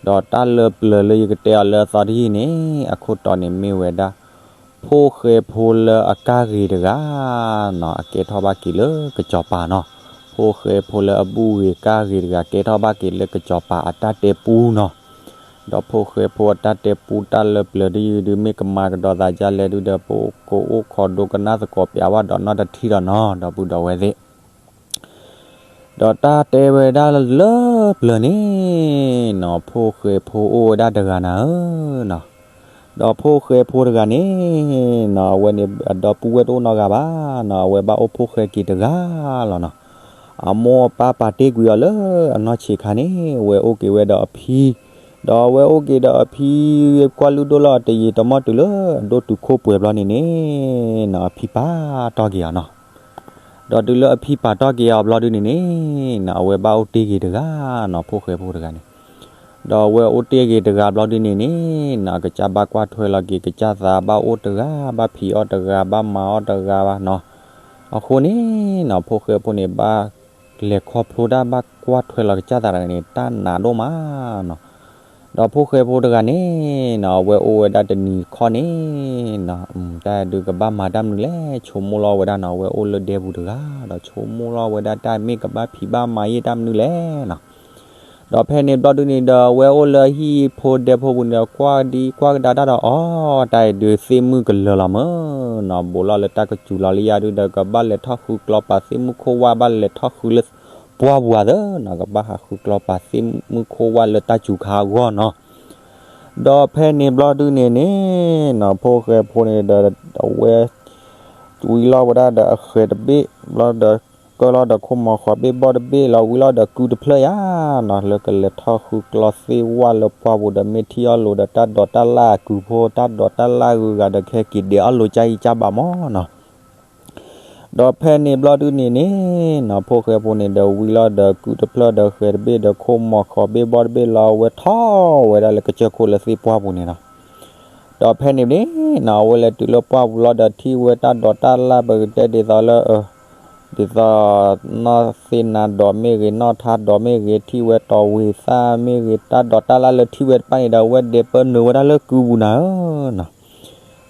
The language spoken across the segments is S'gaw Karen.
ဒီးတၢ်လၢပျၢၤလၢယကတဲအီၤလၢအသီတယုၢ်န့ၣ် အခိၣ်တီန့ၣ်မ့ၢ်ဝဲဒၣ် ဖိၣ်ဃဲဖိလၢအကၢ်ဂ့ၤတဂၤနီၤ အကဲထီၣ်ဘၣ်က့ၤလၢကစီၤပၤနီၤ. ဖိၣ်ဃဲဖိလၢအဘူၣ်ဂ့ၤကၢ်ဂ့ၤတဂၤ ကဲထီၣ်ဘၣ်က့ၤလၢကစီၤပၤအတၢ်တဲပူနီၤ. ဒီးဖိၣ်ဃဲဖိအတၢ်တဲပူတၢ်လၢပျၢၤတယုၢ်ဒုး မ့ၢ်ကမၤကဒီးသးဒ်လဲၣ်ဒုးဒီး ပကအိၣ်ခိးဒိကနၣ်သကိးပျးဘၣ်ဒီးနီတထံၣ်ဒီးနီၤ ဒီပုၢ်ဒီဝဲၢ်သ့ၣ် ဒီးတၢ်တဲဝဲဒၣ်လၢပျၢၤန့ၣ်နီၤ ဖိၣ်ဃဲဖိအိၣ်ဝဲဒၣ်တဂၤနၤဧၢနီၤ. ဒီးဖိၣ်ဃဲဖိတဂၤန့ၣ်နီၤ အဝဲန့ၣ်အဒီပုၢ်ဝဲၢ်တအိၣ်နီတဂၤဘၣ်နီၤ အဝဲဘၣ်အိၣ်ဖိၣ်ဃဲက့ၤတဂၤလီၤနီၤ. အမိၢ်အပၢ်ပာ်တ့ၢ်ကွံာ်အီၤလၢအနီၢ်ဆံးခါန့ၣ် အဝဲအိၣ်က့ၤဝဲဒီးအဖံ ဒီးအဝဲအိၣ်က့ၤဒီးအဖံ ကွၢ်လုၢ်ဒိၣ်လၢအတယံာ်တမီၢ်တုၤလၢအဒိၣ်တုၤခိၣ်ပှဲၤဘျီန့ၣ်န့ၣ်နီၤ အဖံပာ်တီၢ်က့ၤအီၤနီၤ. ဒီးတုၤလၢအဖံပာ်တီၢ်က့ၤအီၤဘျီဒုန့ၣ်န့ၣ်နီၤ အဝဲဘၣ်အိၣ်တ့ၢ်က့ၤတဂၤနီၤ ဖိၣ်ဃဲဖိတဂၤန့ၣ် ဒီးအဝဲအိၣ်တ့ၢ်က့ၤတဂၤဘျီဒုန့ၣ်န့ၣ်နီၤ ကစၢ်ဘၣ်ကွၢ်ထွဲလီၤက့ၤကစၢ်သး ဘၣ်အိၣ်တဂၤ ဘၣ်ဖံးအီၣ်တဂၤ ဘၣ်မၤအီၣ်တဂၤဘၣ်နီၤ. အဃိန့ၣ်နီၤ ဖိၣ်ဃဲဖိန့ၣ် ဘၣ်လဲၤခီဖျိတၢ်ဘၣ်ကွၢ်ထွဲလီၤကစၢ်သးတဂၤန့ၣ် တၢ်နးဒိၣ်မးနီၤ. ဒီးဖိၣ်ဃဲဖိတဂၤန့ၣ်နီၤ အဝဲအိၣ်ဝဲဒၣ်တနံၤတခီန့ၣ်နီၤ တၢ်ဒုးကဘၣ်မၤတၢ်မနုၤလဲၣ် ဆိကမိၣ်လီၤဝဲဒၣ်နီၤ အဝဲအိၣ်လၢဒဲပူၤတဂၤ ဒီးဆိကမိၣ်လီၤဝဲဒၣ်တၢ်မ့ၢ်ကဘၣ်ဖံးဘၣ်မၤယ့ၢ်တၢ်မနုၤလဲၣ်နီၤ. ဒီးဖဲန့ၣ်ဘျီဒုန့ၣ်ဒီး အဝဲအိၣ်လၢဟံၣ်ဖိဒဲဖိပူၤန့ၣ်ဒီး ကွၢ်ဒံကွၢ်ကဒါတၢ်ဒီး အီ တၢ်အံၤဒုးသ့ၣ်မုၣ်ကလၢာ်လီၤမၢ်နီၤ ဘူးလီၤလၢတၢ်ကစူၤလီၤလံယါဒုဒီး ကဘၣ်လဲၤထီၣ်ဃုကျီပာ်သ့ၣ်မုၣ်ခိၣ်ဝၣ် ဘၣ်လဲၤထီၣ်ဃုလၢပှၢ်ပူၤသၢနီၤ ကဘၣ်ဟးဃုကျီပာ်သ့ၣ်မုၣ်ခိၣ်ဝၣ်လၢတၢ်စူၤခါအဂီၢ်နီၤ. ဒီးဖဲန့ၣ်ဘျီဒုန့ၣ်န့ၣ်နီၤ ဖိၣ်ဃဲဖိန့ၣ်ဒီး အဝဲ ဝံလီၤဝဲဒၣ်ဒီးအဃဲၤတဘ့ၣ် ဘျီဒီး ကၢလီၤဒီးခိၣ်မီၤဃီၤဘ့ၣ်ဘီၣ်တဘ့ၣ်လီၤ ဝံလီၤဒီးကုတဖျၢၣ်ယါနီၤ လၢကလဲၤထီၣ်ဃုကျီသ့ၣ်ဝၣ်လၢပှၢ်ပူၤဒီး မ့ၢ်ထံၣ်အီၣ်လိာ်ဒီးတၢ်ဒိးတၢ်လၣ်အကုဖိ တၢ်ဒိးတၢ်လၣ်ဂုၤဂၤဒီး ကဟဲက့ၤဒဲးအီၣ်လိာ်ကၢ်အံၤကၢ်ဘၣ်မၢ်နီၤ. ဒီးဖဲန့ၣ်ဘျီဒုန့ၣ်န့ၣ်နီၤ ဖိၣ်ဃဲဖိန့ၣ်ဒီးဝံလီၤဒီးကုတဖျၢၣ်ဒီးဃဲၤတဘ့ၣ်ဒီးခိၣ်မီၤဃီၤဘ့ၣ်ဘီၣ်တဘ့ၣ်လီၤ အဝဲထီၣ်ဝဲဒၣ်လၢကစၢၢ်ခိၣ်လၢသ့ၣ်ပှၢ်ပူၤန့ၣ်နီၤ. ဒီးဖဲန့ၣ်န့ၣ်နီၤ အဝဲလဲၤတုၤလၢပှၢ်ပူၤလီၤဒီးထံၣ်ဝဲတၢ်ဒိးတၢ်လၣ်ပကတဲဒ်သိးလၢ ဒ်သိး နီၢ်သ့ၣ်နၤဒိးမ့ၢ်ဂ့ၤ နီၢ်ထါဒိးမ့ၢ်ဂ့ၤ ထံၣ်ဝဲတီၤဝ့ၤသၣ်မ့ၢ်ဂ့ၤ တၢ်ဒိးတၢ်လၣ်လၢထံၣ်ဝဲတဖၣ်န့ၣ်ဒီး အဝဲဒဲးပၢနုာ်ဝဲဒၣ်လၢကုပူၤနၤဧၢနီၤ.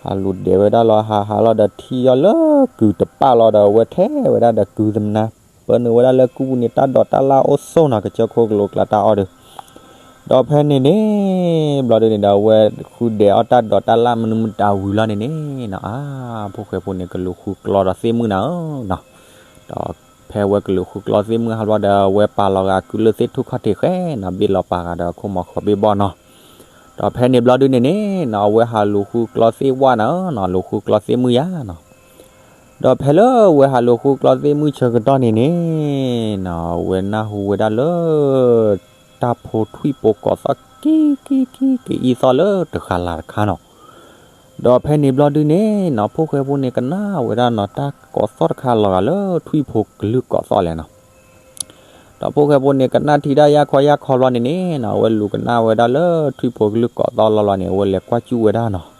ဟးလူၤဒဲးဝဲဒၣ်လီၤ ဟးဟးလီၤဒီးထံၣ်အီၤလၢကုတပၣ်လီၤဒီး အဝဲထဲဝဲဒၣ်ဒီးကုသနါ ပၢနုာ်ဝဲဒၣ်လၢကုပူၤန့ၣ် တၢ်ဒိးတၢ်လၣ်အိၣ်ဆိးနီၤ ကစၢၢ်ခိၣ်ကလိၤကျါတၢ်အီၣ်ဒီး ဒီးဖဲန့ၣ်န့ၣ် ဘျီဒုန့ၣ်ဒီး အဝဲဃုဒဲးအီၣ်တၢ်ဒိးတၢ်လၣ်မနုၤမတၤဝံၤလီၤန့ၣ်န့ၣ်နီၤ အါ ဖိၣ်ဃဲဖိန့ၣ် ကလူၤဃုကျီဒီးသ့ၣ်မုၣ်နၤဧၢနီၤ. ဒီးဖဲဝဲကလူၤဃုကျီသ့ၣ်မုၣ်ဟးဘျီဒီး အဝဲပာ်လီၤဂာ်ကုလၢသ့ၣ်ထူၣ်ခီၣ်ထံးဃဲနီၤ ဘ့ၣ်လီၤပာ်ဂာ်ဒီးခိၣ်မီၤဃီၤဘ့ၣ်ဘီၣ်နီၤ. ဒီးဖဲန့ၣ်ဘျီဒုန့ၣ်န့ၣ်နီၤ အဝဲဟးလူၤဃုကျီသ့ၣ်ဝၣ်နၤဧၢနီၤ လူၤဃုကျီသ့ၣ်မုၣ်ယါနီၤ. ဒီးဖဲလၢအဝဲဟးလူၤဃုကျီသ့ၣ်မုၣ်ဆၢကတီၢ်န့ၣ်န့ၣ်နီၤ အဝဲနၢ်ဟူဝဲဒၣ်လၢ တၢ်ဖိထွံၣ်ဖိကိးသီၣ်ကံကံကံ ကအံၣ်သီၣ်လၢတဃာ်လၤတခါနီၤ. ဒီးဖဲန့ၣ်ဘျီဒုန့ၣ်နီၤ ဖိၣ်ဃဲဖိန့ၣ်ကနၣ်ဝဲဒၣ်နီၤ တၢ်ကိးသီၣ်တခါလီၤဂာ်လၢထွံၣ်ဖိကလုၢ်ကိးသီၣ်လဲၣ်နီၤ. ဒီးဖိၣ်ဃဲဖိန့ၣ် ကနၣ်ထံတၢ်ယၢ်ခီယၢ်ခီဘျီန့ၣ်န့ၣ်နီၤ အဝဲလူၤကနၣ်ဝဲဒၣ်လၢထွံၣ်ဖိကလုၢ်ကိးသီၣ်လီၤလီၤန့ၣ် အဝဲလဲၤကွၢ်စူၣ်ဝဲဒၣ်နီၤ.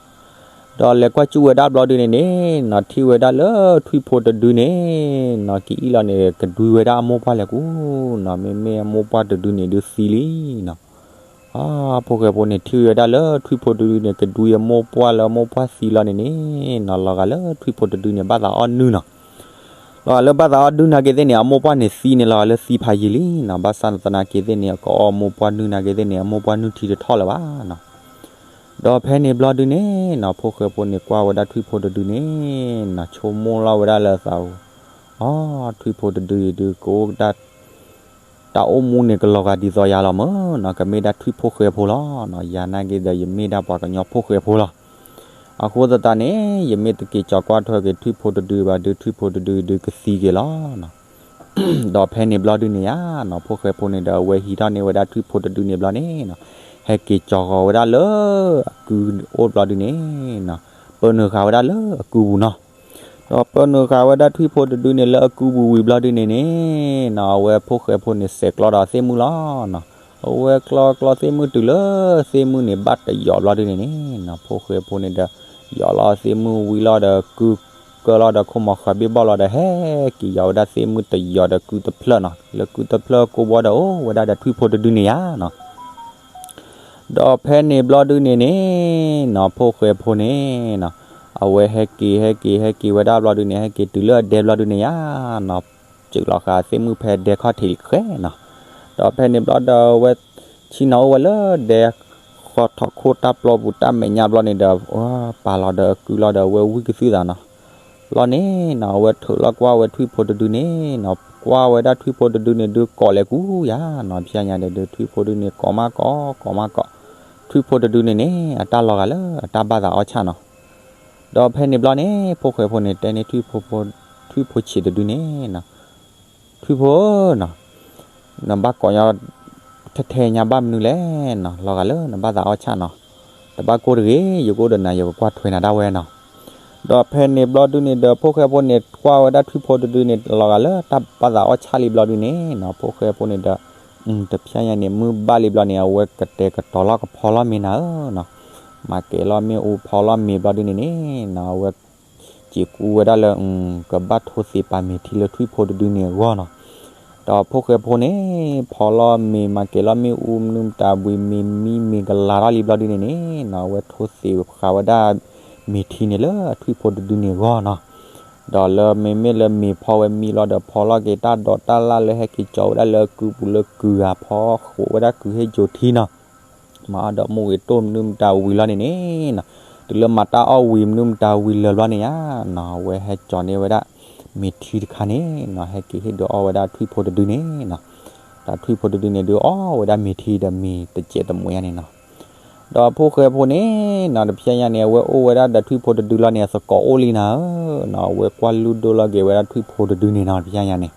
ဒီးလဲၤကွၢ်စူၣ်ဝဲဒၣ်ဘျီဒုန့ၣ်န့ၣ်နီၤ ထံၣ်ဝဲဒၣ်လၢထွံၣ်ဖိတဒုန့ၣ်နီၤ ကအံၣ်လီၤန့ၣ် ကဒွံဝဲဒၣ်အမိၢ်ပှၢ်လဲၤကူနီၤ မ့မ့ၢ်အမိၢ်ပှၢ်တဒုန့ၣ်ဒုးသံလံနီၤ. အါ ဖိၣ်ဃဲဖိန့ၣ် ထံၣ်ဝဲဒၣ်လၢထွံၣ်ဖိတဒုန့ၣ် ကဒွံအမိၢ်ပှၢ်လၢအမိၢ်ပှၢ်သံလီၤန့ၣ်န့ၣ်နီၤ လီၤဂာ်လၢထွံၣ်ဖိတဒုန့ၣ် ဘၣ်သးအီၣ်နုၢ်နီၤ. လီၤဂာ်လၢဘၣ်သးအီၣ်နုၢ်နာ်က့သ့ၣ်န့ၣ် အမိၢ်ပှၢ်န့ၣ်သံန့ၣ် လီၤဂာ်လၢသံဖးယံာ်လံနီၤ ဘၣ်ဆၣ်သနာ်က့သ့ၣ်န့ၣ် ကအီၣ်မိၢ်ပှၢ်နုၢ်နာ်က့သ့ၣ်န့ၣ် အမိၢ်ပှၢ်နုၢ်ထံတထီၣ်လၢၤဘၣ်နီၤ. ဒီးဖဲန့ၣ်ဘျီဒုန့ၣ်နီၤ ဖိၣ်ဃဲဖိန့ၣ် ကွၢ်ဝဲဒၣ်ထွံၣ်ဖိတဒုန့ၣ်နီၤ ဆိကမိၣ်လီၤဝဲဒၣ်လၢသး အီ ထွံၣ်ဖိတဒုအံၤဒုး ကအိၣ်ဒၣ် တၢ်အိၣ်မူန့ၣ် ကလီၤဂာ်ဒ်သိးယၤလီၤမၢ်နီၤ ကမ့ၢ်ဒၣ်ထွံၣ်ဖိၣ်ဃဲဖိလီၤနီၤ ယၤနာ်က့ဒီး ယမ့ၢ်ဒၣ်ပှၤကညီဖိၣ်ဃဲဖိလီၤ. အဃိသတးန့ၣ် ယမ့ၢ်တက့ၤကၠီၤကွၢ်ထွဲက့ၤထွံၣ်ဖိတဒုဘၣ်ဒုး ထွံၣ်ဖိတဒုဒုးကသံက့ၤလီၤနီၤ. ဒီးဖဲန့ၣ်ဘျီဒုန့ၣ်ဧါနီၤ ဖိၣ်ဃဲဖိန့ၣ်ဒီး အဝဲဟံးထီၣ်န့ၢ်ဝဲဒၣ်ထွံၣ်ဖိတဒုန့ၣ်ဘျီန့ၣ်နီၤ ဟဲက့ၤကၠီၤဃီၤဝဲဒၣ်လၢအကုအိၣ်ဘျီဒုန့ၣ်နီၤ ပၢနုာ်ဃာ်ဝဲဒၣ်လၢအကုပူၤနီၤ. ဒီးပၢနုာ်ဃာ်ဝဲဒၣ်ထွံၣ်ဖိတဒုန့ၣ်လၢအကုပူၤဝံၤဘျီဒုန့ၣ်န့ၣ်နီၤ အဝဲဖိၣ်ဃဲဖိန့ၣ် ဆဲးကျီဒီးသ့ၣ်မုၣ်လီၤနီၤ. အဝဲကျီကျီသ့ၣ်မုၣ်တုၤလၢသ့ၣ်မုၣ်န့ၣ် ဘၣ်တယိးဘျီဒုန့ၣ်န့ၣ်နီၤ ဖိၣ်ဃဲဖိန့ၣ်ဒီး ယိးလီၤသ့ၣ်မုၣ်ဝံၤလီၤဒီးကုကၢလီၤဒီးခိၣ်မီၤဃာ်ဘ့ၣ်ဘီၣ်လီၤဒီး ဟဲက့ၤယိးဝဲဒၣ်သ့ၣ်မုၣ်တယိးဒီးကုတဖျၢၣ်နီၤ လၢကုတဖျၢၣ်ကိးဘီဒီး အိၣ်ဝဲဒၣ်ဒီးထွံၣ်ဖိတဒုန့ၣ်ဧါနီၤ. ဒီးဖဲန့ၣ်ဘျီဒုန့ၣ်န့ၣ်နီၤ ဖိၣ်ဃဲဖိန့ၣ်နီၤ, အဝဲဟဲက့ၤ ဟဲက့ၤ ဟဲက့ၤဝဲဒၣ်ဘျီဒုန့ၣ် ဟဲက့ၤတုၤလၢအဒဲဘျီဒုန့ၣ်ယါနီၤ, စၢၤလီၤဃာ်သ့ၣ်မုၣ်ဖဲဒဲခီၣ်ထံးလံဃဲနီၤ. ဒီးဖဲန့ၣ်ဘျီဒီးအဝဲ ဆ့ၣ်နီၤအိၣ်ဝဲလၢဒဲ ဃီထီၣ်ခိၣ်တၢ်ပျီပူၤတၢ်မဲာ်ညါဘျီန့ၣ်ဒီး ပာ်လီၤဒီးအကုလီၤဒီး အဝဲဝံၣ်ကသုၣ်သးနီၤ. ဘျီန့ၣ်နီၤ အဝဲထုးလီၤကွၢ်ဝဲထွံၣ်ဖိတဒုန့ၣ်နီၤ, ကွၢ်ဝဲဒၣ်ထွံၣ်ဖိတဒုန့ၣ်ဒုးကိးလဲၤကူယါနီၤ, ဖဲညါန့ၣ်ဒီး ထွံၣ်ဖိတဒုန့ၣ်ကိးမးကိး ကိးမးကိး, ထွံၣ်ဖိတဒုန့ၣ်န့ၣ် အတၢ်လီၤဂာ်လၢအတၢ်ဘၣ်သးအီၣ်ဆၣ်နီၤ. ဒီးဖဲန့ၣ်ဘျီန့ၣ် ဖိၣ်ဃဲဖိန့ၣ် တဲန့ၢ်ထွံၣ်ဖိ ထွံၣ်ဖိဆံးတဒုန့ၣ်နီၤ, ထွံၣ်ဖိဧၢနီၤ, နဘၣ်ကိးညီ ထဲထဲညါဘၣ်မနုၤလဲၣ်နီၤ, လီၤဂာ်လၢနဘၣ်သးအီၣ်ဆၣ်နီၤ. တဘၣ်ကိၢ်တဂ့ၤ, ယကအိၣ်ဒီးနၤ ယကကွၢ်ထွဲနၤဒၣ်ဝဲနီၤ. ဒီးဖဲန့ၣ်ဘျီဒုန့ၣ်ဒီး ဖိၣ်ဃဲဖိန့ၣ် ကွၢ်ဝဲဒၣ်ထွံၣ်ဖိတဒုန့ၣ် လီၤဂာ်လၢတၢ်ဘၣ်သးအီၣ်ဆၣ်လံဘျီဒုန့ၣ်နီၤ, ဖိၣ်ဃဲဖိန့ၣ်ဒီး တဖျဲညါန့ၣ် မုၢ်ဘၣ်လံဘျီန့ၣ် အဝဲကတဲာ်ကတီၤလီၤကဖီလီၤမ့ၤနၤဧၢနီၤ. မၤကဲၤလီၤမ့ၣ်အူဖီလီၤမ့ၤဘျီဒုန့ၣ်န့ၣ်နီၤ, အဝဲ စံးကူဝဲဒၣ်လၢ ကဘၣ်ထိသ့ပာ်မ့ၤထံလၢထွံၣ်ဖိတဒုန့ၣ်အဂီၢ်နီၤ. ဒီးဖိၣ်ဃဲဖိန့ၣ် ဖီလီၤမ့ၤမၤကဲၤလီၤမ့ၣ်အူမနုၤမတၤဝံၤ မ့ၤမံမ့ၤကလၤထီၣ်လံဘျီဒုန့ၣ်န့ၣ်နီၤ, အဝဲထိသ့ဃာ်ဝဲဒၣ် မ့ၤထံန့ၣ်လၢထွံၣ်ဖိတဒုန့ၣ်အဂီၢ်နီၤ. ဒီးလၢမ့မ့ၢ်လၢမ့ၤဖီဝဲမံလီၤဒီး ဖီလီၤက့ၤတၢ်ဒိးတၢ်လၣ်လၢဟဲက့ၤကၠီၤဝဲဒၣ်လၢကုပူၤလၢကုဂၤ ဖီဃိးဝဲဒၣ်ကုဟ့ၣ်ကၠိထံနီၤ. မၤအီၣ်ဒီးမူဂ့ၤတိၢ်မနုၤမတၤဝံၤလီၤန့ၣ်န့ၣ်နီၤ, တုၤလၢမၤတၢ်အီၣ်ဝံၤမနုၤမတၤဝံၤလၢာ်ဘျီန့ၣ်ဧါနီၤ, အဝဲဟဲကၠီၤန့ၢ်ဝဲဒၣ် မ့ၤထံတခါန့ၣ်နီၤ, ဟဲက့ၤဟ့ၣ်ဒုးအီၣ်ဝဲဒၣ်ထွံၣ်ဖိတဒုန့ၣ်နီၤ. ဒီးထွံၣ်ဖိတဒုန့ၣ်ဒုးအီၣ်ဝဲဒၣ်မ့ၤထံဒီးမ့ၤတစဲးတမှဲၤညါန့ၣ်နီၤ. ဒီးဖိၣ်ဃဲဖိန့ၣ်နီၤ တဖျဲညါန့ၣ် အဝဲအိၣ်ဝဲဒၣ်ဒီးထွံၣ်ဖိတဒုလီၤန့ၣ် အသကိးအိၣ်လံနၤဧၢနီၤ, အဝဲကွၢ်လုၢ်ဒိၣ်လီၤက့ၤဝဲဒၣ်ထွံၣ်ဖိတဒုန့ၣ်နီၤ တဖျဲညါန့ၣ်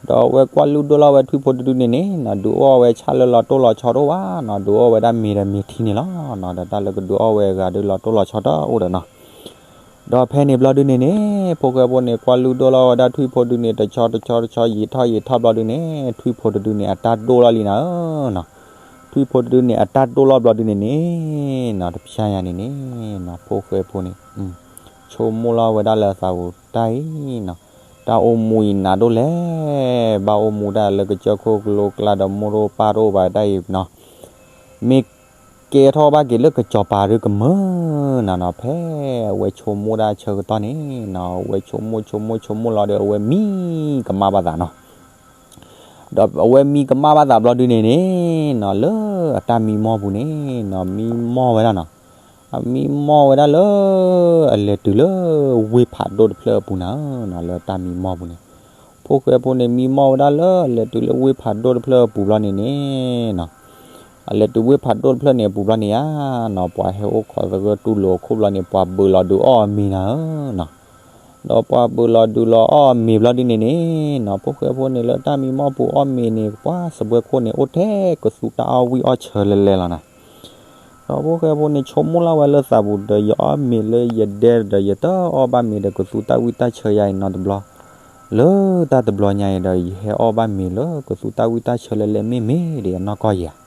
ဒီးအဝဲကွၢ်လုၢ်ဒိၣ်လီၤဝဲထွံၣ်ဖိတဒုန့ၣ်န့ၣ်နီၤ, ဒုးအီၣ်ဝဲဆၣ်လၢလီၤတိၢ်လီၤဆီတအိၣ်ဘၣ်နီၤ, ဒုးအီၣ်ဝဲဒၣ်မ့ၤဒီးမ့ၤထံန့ၣ်လီၤနီၤ, ဒီးတၢ်လၢကဒုးအီၣ်ဝဲအဂၤဒုးလီၤတိၢ်လီၤဆီတအိၣ်ဒီးနီၤ. ဒီးဖဲန့ၣ်ဘျီဒုန့ၣ်န့ၣ် ဖိၣ်ဃဲဖိန့ၣ် ကွၢ်လုၢ်ဒိၣ်လီၤဝဲဒၣ်ထွံၣ်ဖိတဒုန့ၣ် တဆီတဆီတဆီ ယံာ်ထီၣ်ယံာ်ထီၣ်ဘျီဒုန့ၣ် ထွံၣ်ဖိတဒုန့ၣ် အတၢ်ဒိၣ်လီၤလံနၤဧၢနီၤ. ထွံၣ်ဖိတဒုန့ၣ် အတၢ်ဒိၣ်လီၤဘျီဒုန့ၣ်န့ၣ်နီၤ, တဖျဲညါန့ၣ်န့ၣ်နီၤ ဖိၣ်ဃဲဖိန့ၣ် ဆိကမိၣ်လီၤဝဲဒၣ်လၢအသးပူၤတၢ်အံၤနီၤ, တၢ်အိၣ်မူအံၤနးဒိၣ်လဲၣ်, ဘၣ်အိၣ်မူဒၣ်လၢကစၢၢ်ခိၣ်ကလိကျါဒီးမိၢ်တအိၣ်ပၢ်တအိၣ်ဘၣ်တၢ်အံၤနီၤ, မ့ၢ်ကဲထီၣ်ဘၣ်က့ၤလၢကစီၤပၤဒုကမၢနၤနီၤ, ဖဲအဝဲဆိကမိၣ်ဒၣ်ဆၢကတီၢ်န့ၣ်နီၤ, အဝဲဆိကမိၣ်ဆိကမိၣ်ဆိကမိၣ်လီၤဒီး အဝဲမံကမၣ်ဘၣ်သးနီၤ. ဒီးအဝဲမံကမၣ်ဘၣ်သးဘျီဒုန့ၣ်န့ၣ်နီၤ, လၢအတၢ်မံမီၢ်ပူၤန့ၣ်နီၤ, မံမီၢ်ဝဲဒၣ်နီၤ, အမံမီၢ်ဝဲဒၣ်လၢ အလဲၤတုၤလၢဝ့ၢ်ဖးဒိၣ်တဖျၢၣ်အပူၤနၤဧၢနီၤ, လၢတၢ်မံမီၢ်ပူၤန့ၣ်, ဖိၣ်ဃဲဖိန့ၣ် မံမီၢ်ဝဲဒၣ်လၢအလဲၤတုၤလၢဝ့ၢ်ဖးဒိၣ်တဖျၢၣ်အပူၤဘျီန့ၣ်န့ၣ်နီၤ, အလဲၤတုၤဝ့ၢ်ဖးဒိၣ်တဖျၢၣ်န့ၣ်အပူၤဘျီန့ၣ်ဧါနီၤ, ပှၤဟဲအိၣ်ခိးသဂၢၢ်တူၢ်လိာ်အခိၣ်ဘျီန့ၣ် ပှၤဘုးလီၤဒုးအီၣ်အမ့ၤနၤဧၢနီၤ. ဒီးပှၤဘုးလီၤဒုးလီၤအီၣ်အမ့ၤဘျီဒုန့ၣ်န့ၣ်နီၤ, ဖိၣ်ဃဲဖိန့ၣ်လၢတၢ်မံမီၢ်ပူၤအီၣ်မ့ၤန့ၣ် ပှၤစပွဲခိၣ်န့ၣ် အိၣ်ထဲကသူတၢ်အီၣ်ဝံၣ်အီၣ်ဆၢလဲၤလဲၤလီၤနၤ. ဒီးဖိၣ်ဃဲဖိန့ၣ် ဆိကမိၣ်လီၤဝဲလၢသးပူၤဒီး ယအီၣ်မ့ၤလၢယဒဲဒီး ယတအီၣ်ဘၣ်မ့ၤဒီးကသူတၢ်ဝံၣ်တၢ်ဆၢယါအံၤနီတဘျီ, လၢတၢ်တဘျီညါအံၤဒီး ယဟဲအီၣ်ဘၣ်မ့ၤလၢကသူတၢ်ဝံၣ်တၢ်ဆၢလဲၤလဲၤမ့ၢ်မ့ၢ်ဒီး အနီၢ်ကီၢ်ယၤ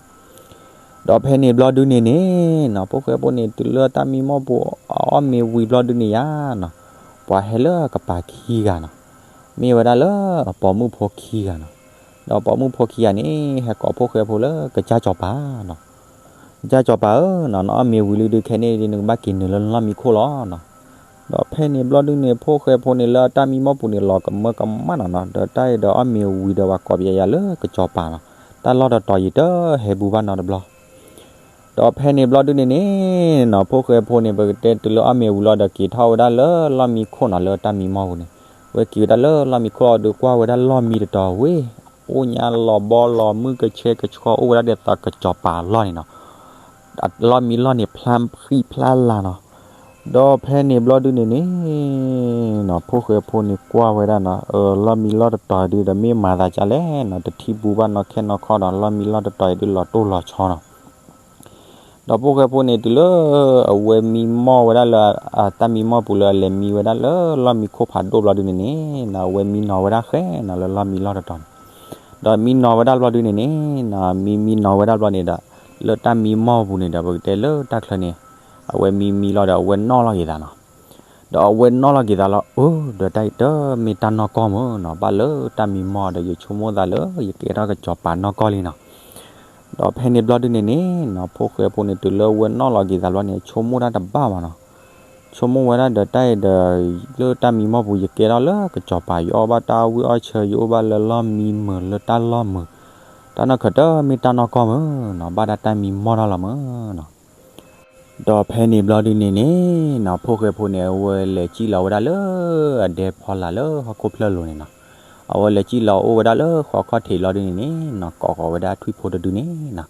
ဒီးဖဲန့ၣ်ဘျီဒုန့ၣ်န့ၣ်နီၤ ဖိၣ်ဃဲဖိန့ၣ် တုၤလၢတၢ်မံမီၢ်ပူၤအီၣ်မ့ၤဝံၤဘျီဒုန့ၣ်ယါနီၤ, ပှၤဟဲလၢအကပၤခံဂၤနီၤ, မ့ၢ်ဝဲဒၣ်လၢပိာ်မုၣ်ဖိခံဂၤနီၤ, ဒီးပိာ်မုၣ်ဖိခံဂၤန့ၣ် ဟဲကိးဖိၣ်ဃဲဖိလၢကစၢ်စီၤပၤနီၤ, ကစၢ်စီၤပၤဧၢနီၤ, နအီၣ်မ့ၤဝံၤလံဒုးခဲန့ၣ်ဒုး နကဘၣ်က့ၤနုာ်လၢနလီၢ်မံခိၣ်လီၤနီၤ. ဒီးဖဲန့ၣ်ဘျီဒုန့ၣ် ဖိၣ်ဃဲဖိန့ၣ်လၢအတၢ်မံမီၢ်ပူၤန့ၣ် လီၤကမၢကမၣ်နီၤနီၤ, ဒီးတၢ်အံၤဒီးအီၣ်မ့ၤဝံၤဒီးပှၤကိးပယၤယၤလၢကစၢ်စီၤပၤနီၤ, တၢ်လီၢ်တတီၤယံၤတဟဲဘူးဘၣ်နီတဘျီ ဒီးဖဲန့ၣ်ဘျီဒုန့ၣ်န့ၣ်နီၤ ဖိၣ်ဃဲဖိန့ၣ် ပကတဲတုၤလၢအီၣ်မ့ၤဝံၤလီၤဒီးက့ၤထီၣ်ဝဲဒၣ်လၢလီၢ်မံခိၣ်နီၤ, လၢတၢ်မံမီၢ်ပူၤန့ၣ်, ဝဲက့ၤဝဲဒၣ်လၢလီၢ်မံတတီၤဝဲ, အိၣ်ညါလီၤဘီလီၤမုၢ်ကဆှဲကဆှီအိၣ်ဝဲဒၣ်ဒ်သိးကစၢ်စီၤပၤအလီၢ်န့ၣ်နီၤ, လီၢ်မံလီၢ်န့ၣ်ဖျါဃံဖျါလၤနီၤ. ဒီးဖဲန့ၣ်ဘျီဒုန့ၣ်န့ၣ်နီၤ ဖိၣ်ဃဲဖိန့ၣ်ကွၢ်ဝဲဒၣ်နီၤ, လီၢ်မံလီၢ်တတီၤဒုဒီးမ့ၢ်မၤသးဒ်လဲၣ်နီၤ, တထံၣ်ဘူးဘၣ်နီၢ်ခဲနီၢ်ခီဒီး လီၢ်မံလီၢ်တတီၤအံၤဒုလီၤတိၢ်လီၤဆီနီၤ. ဒီးဖိၣ်ဃဲဖိန့ၣ် တုၤလၢအဝဲမံမီၢ်ဝဲဒၣ်လၢ တၢ်မံမီၢ်ပူၤလၢအလဲၤမံဝဲဒၣ်လၢလီၢ်မံခိၣ်ဖးဒိၣ်ဘျီဒုန့ၣ်န့ၣ်နီၤ, အဝဲမံနီၤဝဲဒၣ်ဃဲနီၤလၢလီၢ်မံလီၢ်တတီၤန့ၣ်, ဒီးမံနီၤဝဲဒၣ်ဘျီဒုန့ၣ်န့ၣ်နီၤ, မံမံနီၤဝဲဒၣ်ဘျီန့ၣ်ဒီး လၢတၢ်မံမီၢ်ပူၤန့ၣ်ဒီး ပကတဲလၢတၢ်ချၢန့ၣ် အဝဲမံမံလီၤဒီးအဝဲနီၣ်လီၤက့ၤသးနီၤ. ဒီးအဝဲနီၣ်လီၤက့ၤသးလီၤ, အၢ ဒီးတၢ်အံၤတမ့ၢ်တၢ်နီၢ်ကီၢ်မၢနီၤ, ဘၣ်လၢတၢ်မံမီၢ်ဒီး ယဆိကမိၣ်သးလၢယကဲထီၣ်ကစၢ်စီၤပၤနီၢ်ကီၢ်လံနီၤ. ဒီးဖဲန့ၣ်ဘျီဒုန့ၣ်န့ၣ်နီၤ ဖိၣ်ဃဲဖိန့ၣ် တုၤလၢဝဲနီၣ်လီၤက့ၤသးဘျီန့ၣ် ဆိကမိၣ်တၢ်တဘၣ်ဘၣ်နီၤ. ဆိကမိၣ်ဝဲဒၣ်ဒီးတၢ်အံၤဒီး လၢတၢ်မံမီၢ်ပူၤ ယကဲထီၣ်လၢကစီၤပၤ ယအီၣ်ဘၣ်တၢ်ဝံၣ်အီၣ်ဆၢ ယအိၣ်ဘၣ်လၢလီၢ်မံမုာ်လၢတၢ်လီၢ်မုာ်, တၢ်နီၢ်ခၢးတမ့ၢ်တၢ်နီၢ်ကီၢ်မုာ်နီၤ ဘၣ်ဒၣ်တၢ်မံမီၢ်ထီၣ်လီၤမုာ်နီၤ. ဒီးဖဲန့ၣ်ဘျီဒုန့ၣ်န့ၣ်နီၤ ဖိၣ်ဃဲဖိန့ၣ် အဝဲလဲၤစံၣ်လီၤဝဲဒၣ်လၢအဒဲဖီလာ်လၢဟီၣ်ခိၣ်ဖျၢၣ်လိၤန့ၣ်နီၤ. အဝဲလဲၤစံၣ်လီၤအိၣ်ဝဲဒၣ်လၢဃီခီၣ်ထံးဘျီဒုန့ၣ်န့ၣ်နီၤ ကိးဃီၤဝဲဒၣ်အထွံၣ်ဖိတဒုန့ၣ်နီၤ.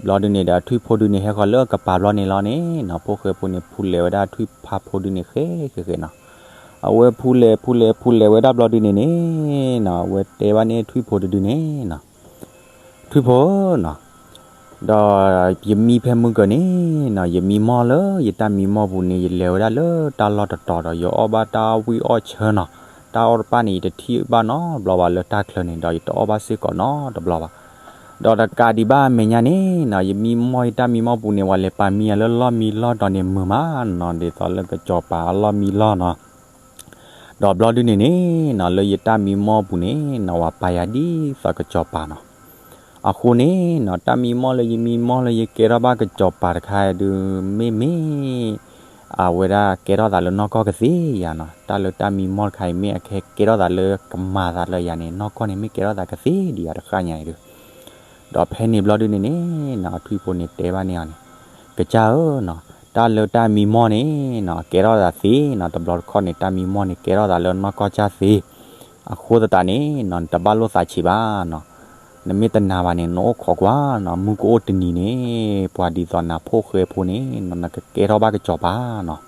ဘျီဒုန့ၣ်ဒီးအထွံၣ်ဖိဒုန့ၣ် ဟဲဃီၤလၢအကပၤဘျီန့ၣ်လီၤန့ၣ်နီၤ ဖိၣ်ဃဲဖိန့ၣ် ဖူလဲၤဝဲဒၣ်ထွံၣ်ဖါဖိဒုန့ၣ်ဃဲဃဲဃဲနီၤ. အဝဲဖူလဲၤဖူလဲၤဖူလဲၤဝဲဒၣ်ဘျီဒုန့ၣ်န့ၣ်နီၤ အဝဲတဲဘၣ်န့ၣ်ထွံၣ်ဖိတဒုန့ၣ်နီၤ ထွံၣ်ဖိနီၤ, ဒီးယမံဖဲမုၢ်ကၢၤန့ၣ်နီၤ ယမံမီၢ်လၢယတၢ်မံမီၢ်ပူၤန့ၣ် ယလဲၤဝဲဒၣ်လၢတၢ်လီၢ်တတီၤဒီး ယအီၣ်ဘၣ်တၢ်ဝံၣ်အီၣ်ဆၢနီၤ. တၢ်အီၣ်တဖၣ်န့ၣ် ယတထံၣ်ဘၣ်နီတဘျီဘၣ်လၢတၢ်ချၢန့ၣ် ဒီးယတအီၣ်ဘၣ်စ့ၢ်ကီးနီတဘျီဘၣ်. ဒီးတကးဒံးဘၣ်အမဲာ်ညါန့ၣ်နီၤ ယမံမီၢ်ယတၢ်မံမီၢ်ပူၤန့ၣ် ပှၤလဲၤပာ်မံယၤလၢလီၢ်မံလီၢ်တီၤန့ၣ်မုာ်မးနီၤ ဒ်သိးလၢကစီၤပၤအလီၢ်မံလီၢ်နီၤ. ဒီးဘျီဒုန့ၣ်န့ၣ်နီၤ လၢယတၢ်မံမီၢ်ပူၤန့ၣ်နီၤ ပှၤပာ်ယၤဒ်သိးကစီၤပၤနီၤ. အဃိန့ၣ်နီၤ တၢ်မံမီၢ်လၢယမံမီၢ်လၢယကဲထီၣ်ဘၣ်ကစီၤပၤတခါဒုး မ့မ့ၢ် အဝဲဒၣ်ကဲထီၣ်သးလၢနီၢ်ကီၢ်ကသ့ယၤနီၤ. တၢ်လၢတၢ်မံမီၢ်တခါအံၤ မ့ၢ်အကဲထီၣ်သးလၢကမၤသးလၢယၤန့ၣ် နီၢ်ကီၢ်န့ၣ် မ့ၢ်ကဲထီၣ်သးကသ့ဒံးယၤတဃၣ်ညါအံၤဒုး. ဒီးဖဲန့ၣ်ဘျီဒုန့ၣ်န့ၣ်နီၤ အထွံၣ်ဖိန့ၣ်တဲဘၣ်န့ၢ်အီၤန့ၣ်, ကစၢ်ဧၢနီၤ, တၢ်လၢတၢ်မံမီၢ်န့ၣ်နီၤ ကဲထီၣ်သးသ့နီၤ, တဘျီတခီၣ်န့ၣ် တၢ်မံမီၢ်န့ၣ် ကဲထီၣ်သးလၢနီၢ်ကီၢ်ကၢ်သ့. အဃိသတးန့ၣ်နီၤ နတဘၣ်လိာ်သးဆံးဘၣ်နီၤ. နမ့ၢ်တနာ်ဘၣ်န့ၣ် နအိၣ်ခိးကွၢ်နီၤ, မုၢ်ကအိၣ်တနံၤန့ၣ် ပှၤဒ်သိးနၤဖိၣ်ဃဲဖိန့ၣ်နီၤ နကကဲထီၣ်ဘၣ်ကစီၤပၤနီၤ.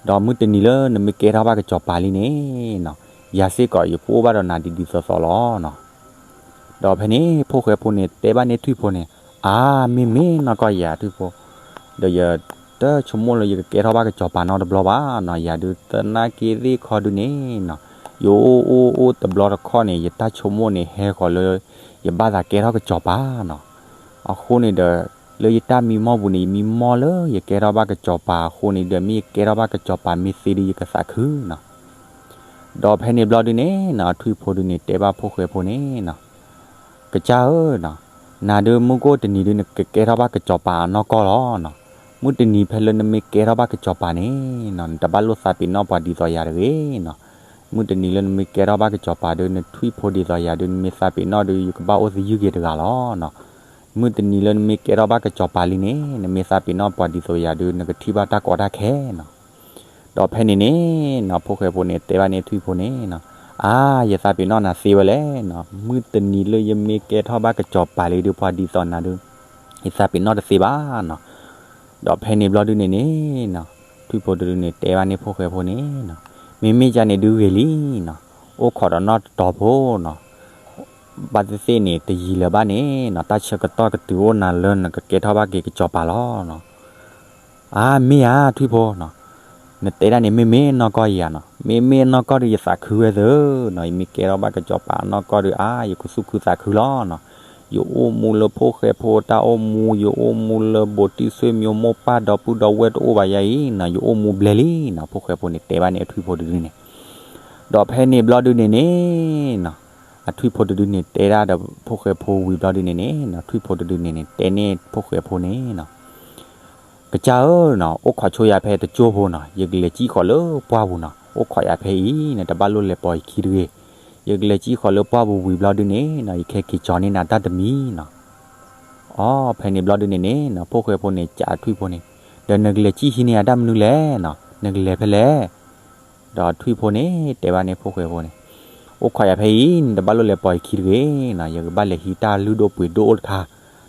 ဒီးမုၢ်တနံၤလၢနမ့ၢ်ကဲထီၣ်ဘၣ်ကစီၤပၤလံန့ၣ်နီၤ ယၤစ့ၢ်ကီးယကအိၣ်ဘၣ်ဒီးနၤဒ်ဒ်သိးသိးလီၤနီၤ. ဒီးဖဲန့ၣ် ဖိၣ်ဃဲဖိန့ၣ် တဲဘၣ်န့ၢ်ထွံၣ်ဖိန့ၣ်, အါ မ့မ့ၢ်နီၢ်ကီၢ်ယၤထွံၣ်ဖိ, ဒီးယတဆိကမိၣ်လၢယကကဲထီၣ်ဘၣ်ကစီၤပၤနီတဘျီဘၣ်နီၤ. ယၤဒုးသနာ်က့သ့ၣ်ခီဒုးန့ၣ်နီၤ ယအိၣ်အိၣ်အိၣ်တဘျီတခီၣ်န့ၣ် ယတၢ်ဆိကမိၣ်န့ၣ် ဟဲဃီၤလၢ ယဘၣ်သးကဲထီၣ်ကစီၤပၤနီၤ. အဃိန့ၣ်ဒီး လၢယတၢ်မံမီၢ်ပူၤန့ၣ် ယမံမီၢ်လၢယကဲထီၣ်ဘၣ်ကစီၤပၤအဃိန့ၣ်ဒီး မ့ၢ်ယကဲထီၣ်ဘၣ်ကစီၤပၤမ့ၢ်သ့ဒုး ယကသးခုနီၤ. ဒီးဖဲန့ၣ်ဘျီဒုန့ၣ်နီၤ ထွံၣ်ဖိဒုန့ၣ် တဲဘၣ်ဖိၣ်ဃဲဖိန့ၣ်နီၤ, ကစၢ်ဧၢနီၤ, နၤဒုးမုၢ်ကအိၣ်တနံၤဒုး နကကဲထီၣ်ဘၣ်ကစီၤပၤအနီၢ်ကီၢ်လီၤနီၤ. မုၢ်တနံၤဖဲလၢနမ့ၢ်ကဲထီၣ်ဘၣ်ကစီၤပၤန့ၣ်နီၤ နတဘၣ်လိာ်သးပ့ၤနီၣ်ပှၤဒ်သိးယၤတဂ့ၤနီၤ. မုၢ်တနံၤလၢနမ့ၢ်ကဲထီၣ်ဘၣ်ကစီၤပၤဒုး နထွံၣ်ဖိဒ်သိးယၤဒုး နမ့ၢ်သးပ့ၤနီၣ်ဒုး ယကဘၣ်အိၣ်သယုၢ်က့ၤတဂၤလီၤနီၤ. မုၢ်တနံၤလၢနမ့ၢ်ကဲထီၣ်ဘၣ်ကစီၤပၤလံန့ၣ် နမ့ၢ်သးပ့ၤနီၣ်ပှၤဒ်သိးယၤဒုး နကထံၣ်ဘၣ်တၢ်ကီတၢ်ခဲနီၤ. ဒီးဖဲန့ၣ်န့ၣ်နီၤ ဖိၣ်ဃဲဖိန့ၣ် တဲဘၣ်န့ၢ်ထွံၣ်ဖိန့ၣ်နီၤ, အါ ယသးပ့ၤနီၣ်နၤသ့ဝဲလဲၣ်နီၤ. မုၢ်တနံၤလၢယမ့ၢ်ကဲထီၣ်ဘၣ်ကစီၤပၤလံဒုး ပှၤဒ်သိးနၤဒုး ယသးပ့ၤနီၣ်တသ့ဘၣ်နီၤ. ဒီးဖဲန့ၣ်ဘျီဒုန့ၣ်န့ၣ်နီၤ ထွံၣ်ဖိတဒုန့ၣ် တဲဘၣ်န့ၢ်ဖိၣ်ဃဲဖိန့ၣ်နီၤ, မ့မ့ၢ်ကန့ၣ်ဒုးဂ့ၤလံနီၤ. အိၣ်ခိးဒီးနီၢ်တတီၤဖိနီၤ. ဘၣ်သ့ၣ်သ့ၣ်န့ၣ် တယံာ်လၢၤဘၣ်န့ၣ်နီၤ တၢ်ဆၢကတီၢ်ကတုၤအိၣ်နၤလၢနကကဲထီၣ်ဘၣ်က့ၤကစီၤပၤလီၤနီၤ. အါ မ့ၢ်ဧါ ထွံၣ်ဖိနီၤ, နတဲဒၣ်န့ၣ် မ့မ့ၢ်နီၢ်ကီၢ်ယၤနီၤ. မ့မ့ၢ်နီၢ်ကီၢ်ဒုး ယသးခုဝဲသ့နီၤ. ယမ့ၢ်ကဲထီၣ်ဘၣ်ကစီၤပၤနီၢ်ကီၢ်ဒုး အါ ယကသူၣ်ခုသးခုလီၤနီၤ. ယအိၣ်မူလၢဖိၣ်ဃဲဖိတၢ်အိၣ်မူ, ယအိၣ်မူလၢဘိးတံၢ်ဆွေမျိုးမိၢ်ပၢ်ဒီပုၢ်ဒီဝဲၢ်တအိၣ်ဘၣ်ယၤအံၤနီၤ, ယအိၣ်မူဘျဲလံနီၤ. ဖိၣ်ဃဲဖိန့ၣ် တဲဘၣ်န့ၢ်ထွံၣ်ဖိတဒုန့ၣ်. ဒီးဖဲန့ၣ်ဘျီဒုန့ၣ်န့ၣ်နီၤ အထွံၣ်ဖိတဒုန့ၣ် တဲဒၣ်ဒီးဖိၣ်ဃဲဖိဝံၤဘျီဒုန့ၣ်န့ၣ်နီၤ ထွံၣ်ဖိတဒုန့ၣ်န့ၣ် တဲန့ၢ်ဖိၣ်ဃဲဖိန့ၣ်နီၤ, ကစၢ်ဧၢနီၤ, အိၣ်ခိးဆိယၤဖဲတကၠိဖိနီၤ, ယကလဲၤစံၣ်ဃီၤလၢပှၢ်ပူၤနီၤ. အိၣ်ခိးယၤဖဲအံၤ နတဘၣ်လိၣ်လဲၤပိာ်ယခံတဂ့ၤ. ယကလဲၤစံၣ်ဃီၤလၢပှၢ်ပူၤဝံၤဘျီဒုန့ၣ်နီၤ ယကဟဲက့ၤကၠီန့ၢ်နၤတၢ်တမံၤနီၤ. အိ ဖဲန့ၣ်ဘျီဒုန့ၣ်န့ၣ်နီၤ ဖိၣ်ဃဲဖိန့ၣ် ကးထွံၣ်ဖိန့ၣ်, ဒီးနကလဲၤစံၣ်ဟံးန့ၢ်ယၤတၢ်မနုၤလဲၣ်နီၤ, နကလဲၤဖဲလဲၣ်. ဒီးထွံၣ်ဖိန့ၣ် တဲဘၣ်န့ၢ်ဖိၣ်ဃဲဖိန့ၣ်, အိၣ်ခိးယၤဖဲအံၤ နတဘၣ်လိၣ်လဲၤပိာ်ယခံတဂ့ၤနီၤ, ယကဘၣ်လဲၤဟံးတၢ်လုၢ်ဒိၣ်ပှ့ၤဒိၣ်အိၣ်တခါ,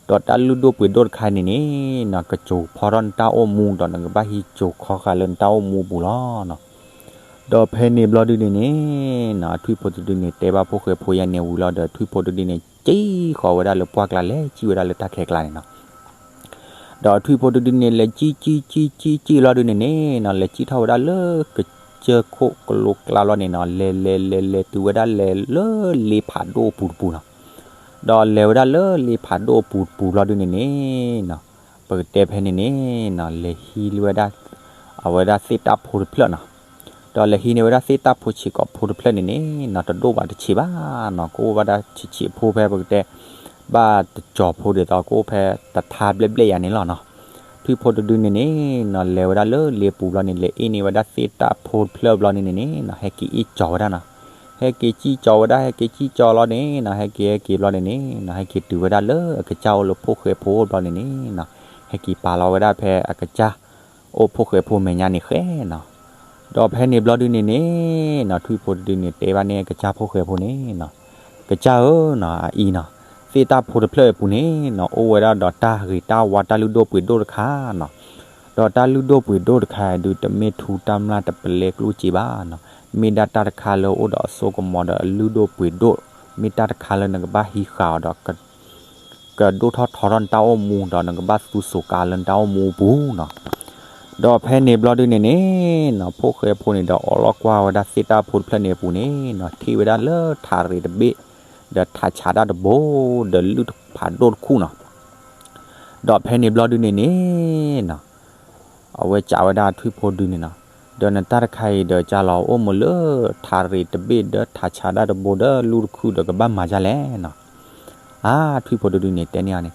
ဒီးတၢ်လုၢ်ဒိၣ်ပှ့ၤဒိၣ်တခါန့ၣ်န့ၣ်နီၤ ကစိာ်ဖီထီၣ်နတၢ်အိၣ်မူ ဒီးနကဘၣ်ဟံးစိာ်ခီဃာ်လၢနတၢ်အိၣ်မူအပူၤလီၤနီၤ. ဒီးဖဲန့ၣ်ဘျီဒုန့ၣ်န့ၣ်နီၤ ထွံၣ်ဖိတဒုန့ၣ် တဲဘၣ်ဖိၣ်ဃဲဖိယါန့ၣ်ဝံၤလီၤဒီး ထွံၣ်ဖိတဒုန့ၣ် စံၣ်ဃီၤဝဲဒၣ်လၢပှၢ်ကျါ လဲၤစံၣ်ဝဲဒၣ်လၢတၢ်ခဲကျါန့ၣ်နီၤ. ဒီးထွံၣ်ဖိတဒုန့ၣ် လဲၤစံၣ်စံၣ်စံၣ်စံၣ်လီၤဒုန့ၣ်န့ၣ်နီၤ လဲၤစံၣ်ထီၣ်ဝဲဒၣ်လၢကစၢၢ်ခိၣ်ကလိကျါလီၤန့ၣ်နီၤ လဲၤလဲၤလဲၤလဲၤတုၤဝဲဒၣ်လဲၤလၢလ့ဖးဒိၣ်အပူၤတပူၤနီၤ. ဒီးလဲၤဝဲဒၣ်လၢလ့ဖးဒိၣ်အပူၤတပူၤလီၤဒုန့ၣ်န့ၣ်နီၤ ပကတဲဖဲန့ၣ်န့ၣ်နီၤ လဲၤဟံးလၢဝဲဒၣ် အဝဲဒၣ်သ့ၣ်တၢ်ဖိတဖျၢၣ်နီၤ. ဒီးလဲၤဟံးန့ၢ်ဝဲဒၣ်သ့ၣ်တၢ်ဖိဆံးကိာ်ဖိတဖျၢၣ်န့ၣ်န့ၣ်နီၤ တဒိၣ်ဘၣ်တဆံးဘၣ်နီၤ ကအိၣ်ဘၣ်ဒၣ်ဆံးဆံးဖိဖဲပကတဲ ဘၣ်တကၠီၤဖိဒ်သိးကအိၣ်ဖဲတထါဘျဲၣ်ဘျဲၣ်ယၤန့ၣ်လီၤနီၤ. ထွံၣ်ဖိတဒုန့ၣ်န့ၣ်နီၤ လဲၤဝဲဒၣ်လၢလ့ပူၤဘျီန့ၣ် လဲၤအ့ၣ်န့ၢ်ဝဲဒၣ်သ့ၣ်တၢ်ဖိတဖျၢၣ်ဘျီန့ၣ်န့ၣ်နီၤ ဟဲက့ၤအ့ၣ်ကၠီၤဝဲဒၣ်နီၤ. ဟဲက့ၤစံၣ်ကၠီၤဝဲဒၣ် ဟဲက့ၤစံၣ်ကၠီၤလီၤန့ၣ်နီၤ ဟဲက့ၤဟဲက့ၤဘျီန့ၣ်န့ၣ်နီၤ ဟဲက့ၤတုၤဝဲဒၣ်လၢအကစၢ်အိၣ်လၢဖိၣ်ဃဲဖိဘျီန့ၣ်န့ၣ်နီၤ ဟဲက့ၤပာ်လီၤဝဲဒၣ်ဖဲအကစၢ် အိၣ်ဖိၣ်ဃဲဖိမဲာ်ညါန့ၣ်ဃဲနီၤ. ဒီးဖဲန့ၣ်ဘျီဒုန့ၣ်န့ၣ်နီၤ ထွံၣ်ဖိတဒုန့ၣ် တဲဘၣ်န့ၢ်အကစၢ်ဖိၣ်ဃဲဖိန့ၣ်နီၤ, ကစၢ်ဧၢနီၤ အအံၤနီၤ, သ့ၣ်တၢ်ဖိတဖျၢၣ်အပူၤန့ၣ်နီၤ အိၣ်ဝဲဒၣ်ဒီးတၢ်ဂ့ၤတၢ်ဝါတၢ်လုၢ်ဒိၣ်ပှ့ၤဒိၣ်တခါနီၤ. ဒီးတၢ်လုၢ်ဒိၣ်ပှ့ၤဒိၣ်တခါဒု တမ့ၢ်ထူတၢ်မျၢ်တပလဲကျိၣ်စ့ဘၣ်နီၤ, မ့ၢ်ဒၣ်တၢ်တခါလၢအိၣ်ဒီးအစိကမီၤဒီးအလုၢ်ဒိၣ်ပှ့ၤဒိၣ်, မ့ၢ်တၢ်တခါလၢနကဘၣ်ဟံးဃာ်အီၤဒီး ကဒိၣ်ထီၣ်ထီထီၣ်နတၢ်အိၣ်မူ ဒီးနကဘၣ်သူစိာ်ကါလၢနတၢ်အိၣ်မူအပူၤနီၤ. ဒီးဖဲန့ၣ်ဘျီဒုန့ၣ်န့ၣ်နီၤ ဖိၣ်ဃဲဖိန့ၣ်ဒီး အိးလီၤကွၢ်ဝဲဒၣ်သ့ၣ်တၢ်ဖိတဖျၢၣ်န့ၣ်အပူၤန့ၣ်နီၤ ထံၣ်ဝဲဒၣ်လၢထးရံးတဘ့ၣ်, ဒီးထးဆးဒၣ်တဘိ, ဒီးလုၢ်ဖးဒိၣ်တခူၣ်နီၤ. ဒီးဖဲန့ၣ်ဘျီဒုန့ၣ်န့ၣ်နီၤ အဝဲစံးဝဲဒၣ်ထွံၣ်ဖိဒုန့ၣ်နီၤ, ဒီးနတၢ်တခါအံၤဒီး ကၢ်လီၤအိၣ်မူလၢထးရံးတဘ့ၣ် ဒီးထးဆးဒၣ်တဘိ ဒီးလုၢ်တခူၣ်ဒီးကဘၣ်မၤဒ်လဲၣ်နီၤ. အါ ထွံၣ်ဖိတဒုန့ၣ်တဲန့ၢ်အီၤန့ၣ်,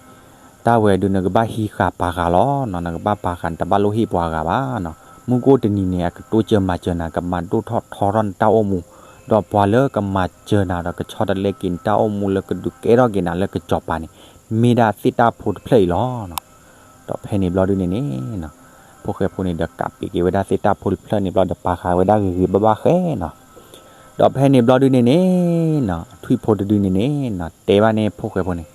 တၢ်ဝဲဒု နကဘၣ်ဟံးဃာ်ပာ်ဃာ်လီၤနီၤ, နကဘၣ်ပာ်ဃာ် နတဘၣ်လိၣ်ဟ့ၣ်ပှၤဂၤဘၣ်နီၤ. မုၢ်ကအိၣ်တနံၤန့ၣ် အကတိစၢၤမၤစၢၤနၤ ကမၤဒိၣ်ထီၣ်ထီထီၣ်နတၢ်အိၣ်မူ, ဒီးပှၤလၢကမၤစၢၤနၤဒီး ကဆီတလဲက့ၤနတၢ်အိၣ်မူလၢကဒုးကဲထီၣ်က့ၤနၤလၢကစီၤပၤန့ၣ် မ့ၢ်ဒၣ်သ့ၣ်တၢ်ဖိတဖျၢၣ်အံၤလီၤနီၤ. ဒီးဖဲန့ၣ်ဘျီဒုန့ၣ်န့ၣ်နီၤ ဖိၣ်ဃဲဖိန့ၣ်ဒီး ကးပ့ၤက့ၤဝဲဒၣ်သ့ၣ်တၢ်ဖိတဖျၢၣ်န့ၣ်ဘျီဒီး ပာ်ဃာ်ဝဲဒၣ်ဂ့ၤဂ့ၤဘၣ်ဘၣ်ဃဲနီၤ. ဒီးဖဲန့ၣ်ဘျီဒုန့ၣ်န့ၣ်နီၤ ထွံၣ်ဖိတဒုန့ၣ်န့ၣ်နီၤ တဲဘၣ်န့ၣ်ဖိၣ်ဃဲဖိန့ၣ်,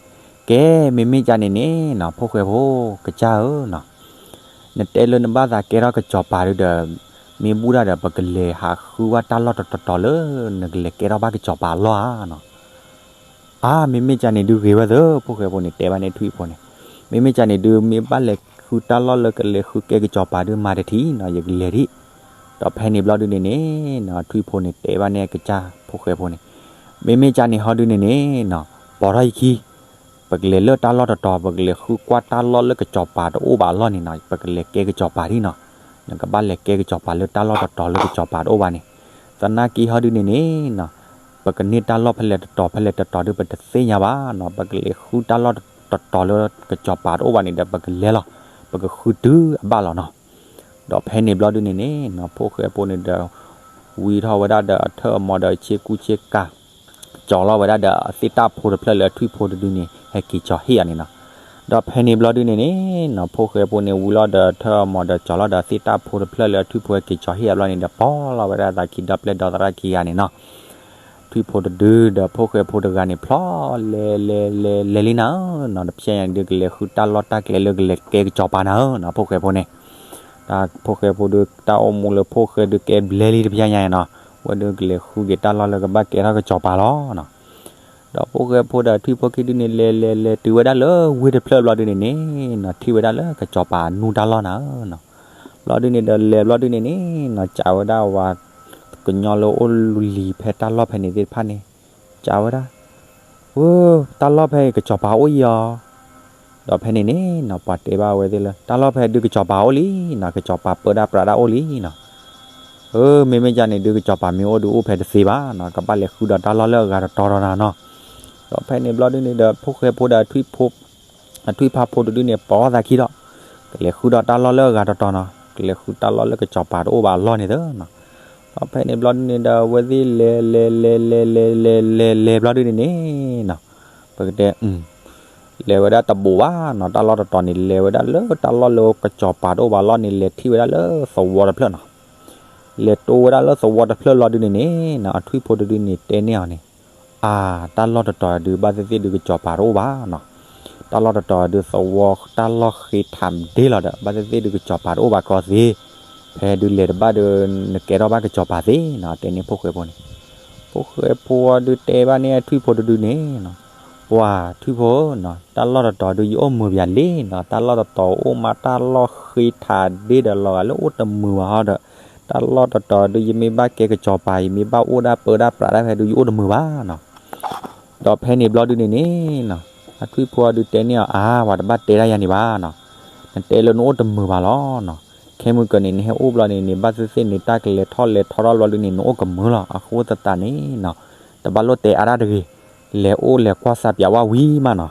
ကဲ မ့မ့ၢ်ကန့ၣ်န့ၣ်နီၤ ဖိၣ်ဃဲဖိ ကစၢ်ဧၢနီၤ, နတဲလၢနဘၣ်သးကဲထီၣ်ကစီၤပၤဒုဒီး မ့ၢ်ဘူၣ်ဒၣ်ဒီး ပကလဲၤဟးဃုဝဲတၢ်လီၢ်တတီၤတီၤလၢ နကလဲၤကဲထီၣ်ဘၣ်ကစီၤပၤအလီၢ်ဧါနီၤ. အါ မ့မ့ၢ်ကန့ၣ်ဒုဂ့ၤဝဲသၢ ဖိၣ်ဃဲဖိန့ၣ် တဲဘၣ်န့ၣ်ထွံၣ်ဖိန့ၣ်, မ့မ့ၢ်ကန့ၣ်ဒု မ့ၢ်ဘၣ်လဲၤဃုတၢ်လီၢ်လၢကလဲၤဃုကဲကစီၤပၤဒု မၤတထံၣ်နီၤ ယကလဲၤဒံး. ဒီးဖဲန့ၣ်ဘျီဒုန့ၣ်န့ၣ်နီၤ ထွံၣ်ဖိန့ၣ် တဲဘၣ်န့ၣ်အကစၢ်ဖိၣ်ဃဲဖိန့ၣ်, မ့မ့ၢ်ကန့ၣ်ဟီဒုန့ၣ်န့ၣ်နီၤ ပိာ်ထီၣ်ယခံ ပကလဲၤလၢတၢ်လီၢ်တတီၤ ပကလဲၤဃုကွၢ်တၢ်လီၢ်လၢကစီၤပၤတအိၣ်ဘၣ်အလီၢ်န့ၣ်နီၤ ပကလဲၤကဲကစီၤပၤဒံးနီၤ. နကဘၣ်လဲၤကဲကစီၤပၤလၢတၢ်လီၢ်တတီၤလၢကစီၤပၤတအိၣ်ဘၣ်န့ၣ်, သနာ်က့ဟီဒုန့ၣ်န့ၣ်နီၤ ပကန့ၢ်တၢ်လီၢ်ဖဲလဲၣ်တတီၤ ဖဲလဲၣ်တတီၤဒု ပတသ့ၣ်ညါဘၣ်နီၤ. ပကလဲၤဃုတၢ်လီၢ်တတီၤလၢကစီၤပၤတအိၣ်ဘၣ်န့ၣ်ဒီး ပကလဲၤလီၤ, ပကဃုတုၤအဘၣ်လီၤနီၤ. ဒီးဖဲန့ၣ်ဘျီဒုန့ၣ်န့ၣ်နီၤ ဖိၣ်ဃဲဖိန့ၣ်ဒီး ဝံထီၣ်ဝဲဒၣ်ဒီးအထၢၣ်အမီၤဒီးဆ့ကူဆ့ကၤ ကၠီၤလီၤဝဲဒၣ်ဒီးအသ့ၣ်တၢ်ဖိတဖျၢၣ်လၢအထွံၣ်ဖိတဒုန့ၣ် ဟဲက့ၤကၠီၤဟ့ၣ်အီၤန့ၣ်နီၤ. ဒီးဖဲန့ၣ်ဘျီဒုန့ၣ်န့ၣ်နီၤ ဖိၣ်ဃဲဖိန့ၣ်ဝံလီၤဒီးအထၢၣ်အမီၤဒီးကၠီၤလီၤဒီးအသ့ၣ်တၢ်ဖိတဖျၢၣ်လၢအထွံၣ်ဖိဟဲက့ၤကၠီၤဟ့ၣ်အီၤဘျီန့ၣ်ဒီး ပိာ်လီၤဝဲဒၣ်သးခံဒီပျဲၢ်ဒီသရၣ်ခံဂၤန့ၣ်နီၤ. ထွံၣ်ဖိတဒုဒီးဖိၣ်ဃဲဖိတဂၤန့ၣ် ဖျီလဲၤလဲၤလဲၤလဲၤလံနၤဧၢနီၤ, တဖျဲညါန့ၣ်ဒုကလဲၤဃုတၢ်လီၢ်တၢ်ကျဲလၢကလဲၤကဲကစီၤပၤနၤဧၢနီၤ ဖိၣ်ဃဲဖိန့ၣ် တၢ်ဖိၣ်ဃဲဖိဒု တၢ်အိၣ်မူလၢဖိၣ်ဃဲဒုကဲဘျဲလံတဖျဲညါနီၤ, ဝဲဒုကလဲၤဃုက့ၤတၢ်လီၢ်လၢကဘၣ်ကဲထီၣ်ကစီၤပၤလီၤနီၤ. ဒီးဖိၣ်ဃဲဖိဒီးထွံၣ်ဖိခံဒုန့ၣ် လဲၤလဲၤလဲၤတုၤဝဲဒၣ်လၢဝ့ၢ်တဖျၢၣ်ဘျီဒုန့ၣ်န့ၣ်နီၤ ထံၣ်ဝဲဒၣ်လၢကစီၤပၤအနူတၢ်လီၢ်နၤဧၢနီၤ. ဘျီဒုန့ၣ်ဒီးလဲၤဘျီဒုန့ၣ်န့ၣ်နီၤ စံးဝဲဒၣ်ဝၤကညီလၢအိၣ်လံၤဖဲတၢ်လီၢ်ဖဲန့ၣ်သ့ၣ်တဖၣ်န့ၣ် စံးဝဲဒၣ် ဝဲ တၢ်လီၢ်ဖဲအံၤကစီၤပၤအိၣ်ယံၤဧါ. ဒီးဖဲန့ၣ်န့ၣ်နီၤ ပှၤတဲဘၣ်ဝဲသ့ၣ်လၢ တၢ်လီၢ်ဖဲဒုကစီၤပၤအိၣ်လံနီၤ, ကစီၤပၤပၢဒၣ်ပြးဒၣ်အိၣ်လံနီၤ. အၢ မ့မ့ၢ်ကန့ၣ်ဒု ကစီၤပၤမ့ၢ်အိၣ်ဒုအိၣ်ဖဲတသ့ဘၣ်နီၤ, ကဘၣ်လဲၤဃုဒီးတၢ်လီၢ်လၢအဂၤတတီၤဒီးနၤနီၤ. ဒီးဖဲန့ၣ်ဘျီဒုန့ၣ်ဒီး ဖိၣ်ဃဲဖိဒီးအထွံၣ်ဖိ အထွံၣ်ဖးဖိတဒုန့ၣ် ပိာ်သးခံဒီး ကလဲၤဃုဒီးတၢ်လီၢ်လၢအဂၤတတီၤနီၤ, ကလဲၤဃုတၢ်လီၢ်လၢကစီၤပၤတအိၣ်ဘၣ်အလီၢ်န့ၣ်သၢနီၤ. ဒီးဖဲန့ၣ်ဘျီဒုန့ၣ်ဒီး အဝဲသ့ၣ်လဲၤလဲၤလဲၤလဲၤလဲၤလဲၤလဲၤလဲၤဘျီဒုန့ၣ်န့ၣ်နီၤ ပကတဲ လဲၤဝဲဒၣ်တဘူးဘၣ်နီၤ, တၢ်လီၢ်တတီၤန့ၣ် လဲၤဝဲဒၣ်လၢတၢ်လီၢ်လၢကစီၤပၤတအိၣ်ဘၣ်အလီၢ်န့ၣ် လဲၤထံၣ်ဝဲဒၣ်လၢသဝီတဖျၢၣ်နီၤ. လဲၤတိဝဲဒၣ်လၢသဝီတဖျၢၣ်ဘျီဒုန့ၣ်န့ၣ်နီၤ အထွံၣ်ဖိတဒုန့ၣ်တဲန့ၢ်အီၤန့ၣ် အါ တၢ်လီၢ်တတီၤဒု ဘၣ်သ့ၣ်သ့ၣ်ဒုကစီၤပၤတအိၣ်ဘၣ်နီၤ. တၢ်လီၢ်တတီၤဒုသဝီတၢ်လီၢ်ဃ့ထးဒ့လီၤဒီး ဘၣ်သ့ၣ်သ့ၣ်ဒုကစီၤပၤတအိၣ်ဘၣ်ကြီသ့, ဖဲဒုလဲၤတဘၣ်ဒု နကဲထီၣ်ဘၣ်ကစီၤပၤသ့နီၤ တဲန့ၢ်ဖိၣ်ဃဲဖိန့ၣ်. ဖိၣ်ဃဲဖိဒုတဲဘၣ်န့ၢ်အထွံၣ်ဖိတဒုန့ၣ်နီၤ ပှၤထွံၣ်ဖိနီၤ တၢ်လီၢ်တတီၤဒုယအိၣ်မုာ်ပယၤလံနီၤ, တၢ်လီၢ်တတီၤအိၣ်မးတၢ်လီၢ်ဃ့ထးဒ့ဒီးလီၤဂာ်လၢအိၣ်တမုာ်ဘၣ်ဟီဒီး တၢ်လီၢ်တတီၤဒု ယမ့ၢ်ဘၣ်ကဲကစီၤပၤ ယမ့ၢ်ဘၣ်အိၣ်ဒၣ်ပၢဒၣ်ပြးဒၣ်ဖဲဒု ယအိၣ်တမုာ်ဘၣ်နီၤ. ဒီးဖဲန့ၣ်ဘျီဒုန့ၣ်န့ၣ်နီၤ အထွံၣ်ဖိဒုတဲန့ၢ်အီၤ အါ ပှၤတဘၣ်တဲဒၣ်ယၤန့ၣ်ဘၣ်နီၤ, နတဲလၢနအိၣ်တမုာ်ဘၣ်လီၤနီၤ. ခဲမုၢ်ကၢန့ၣ် နဟဲအိၣ်ဘျီန့ၣ်န့ၣ် ဘၣ်သ့ၣ်သ့ၣ်န့ၣ် တၢ်ကလဲၤထီၣ်လဲၤထီထီၣ်ဘျီဒုန့ၣ် နအိၣ်ကမုာ်လီၤ. အဃိသတးန့ၣ်နီၤ တဘၣ်လိၣ်တဲအါဒၣ်တဂ့ၤ, လဲၤအိၣ်လဲၤကွၢ်စၢ်ပၠးဝၣ်ဝံၤမးနီၤ.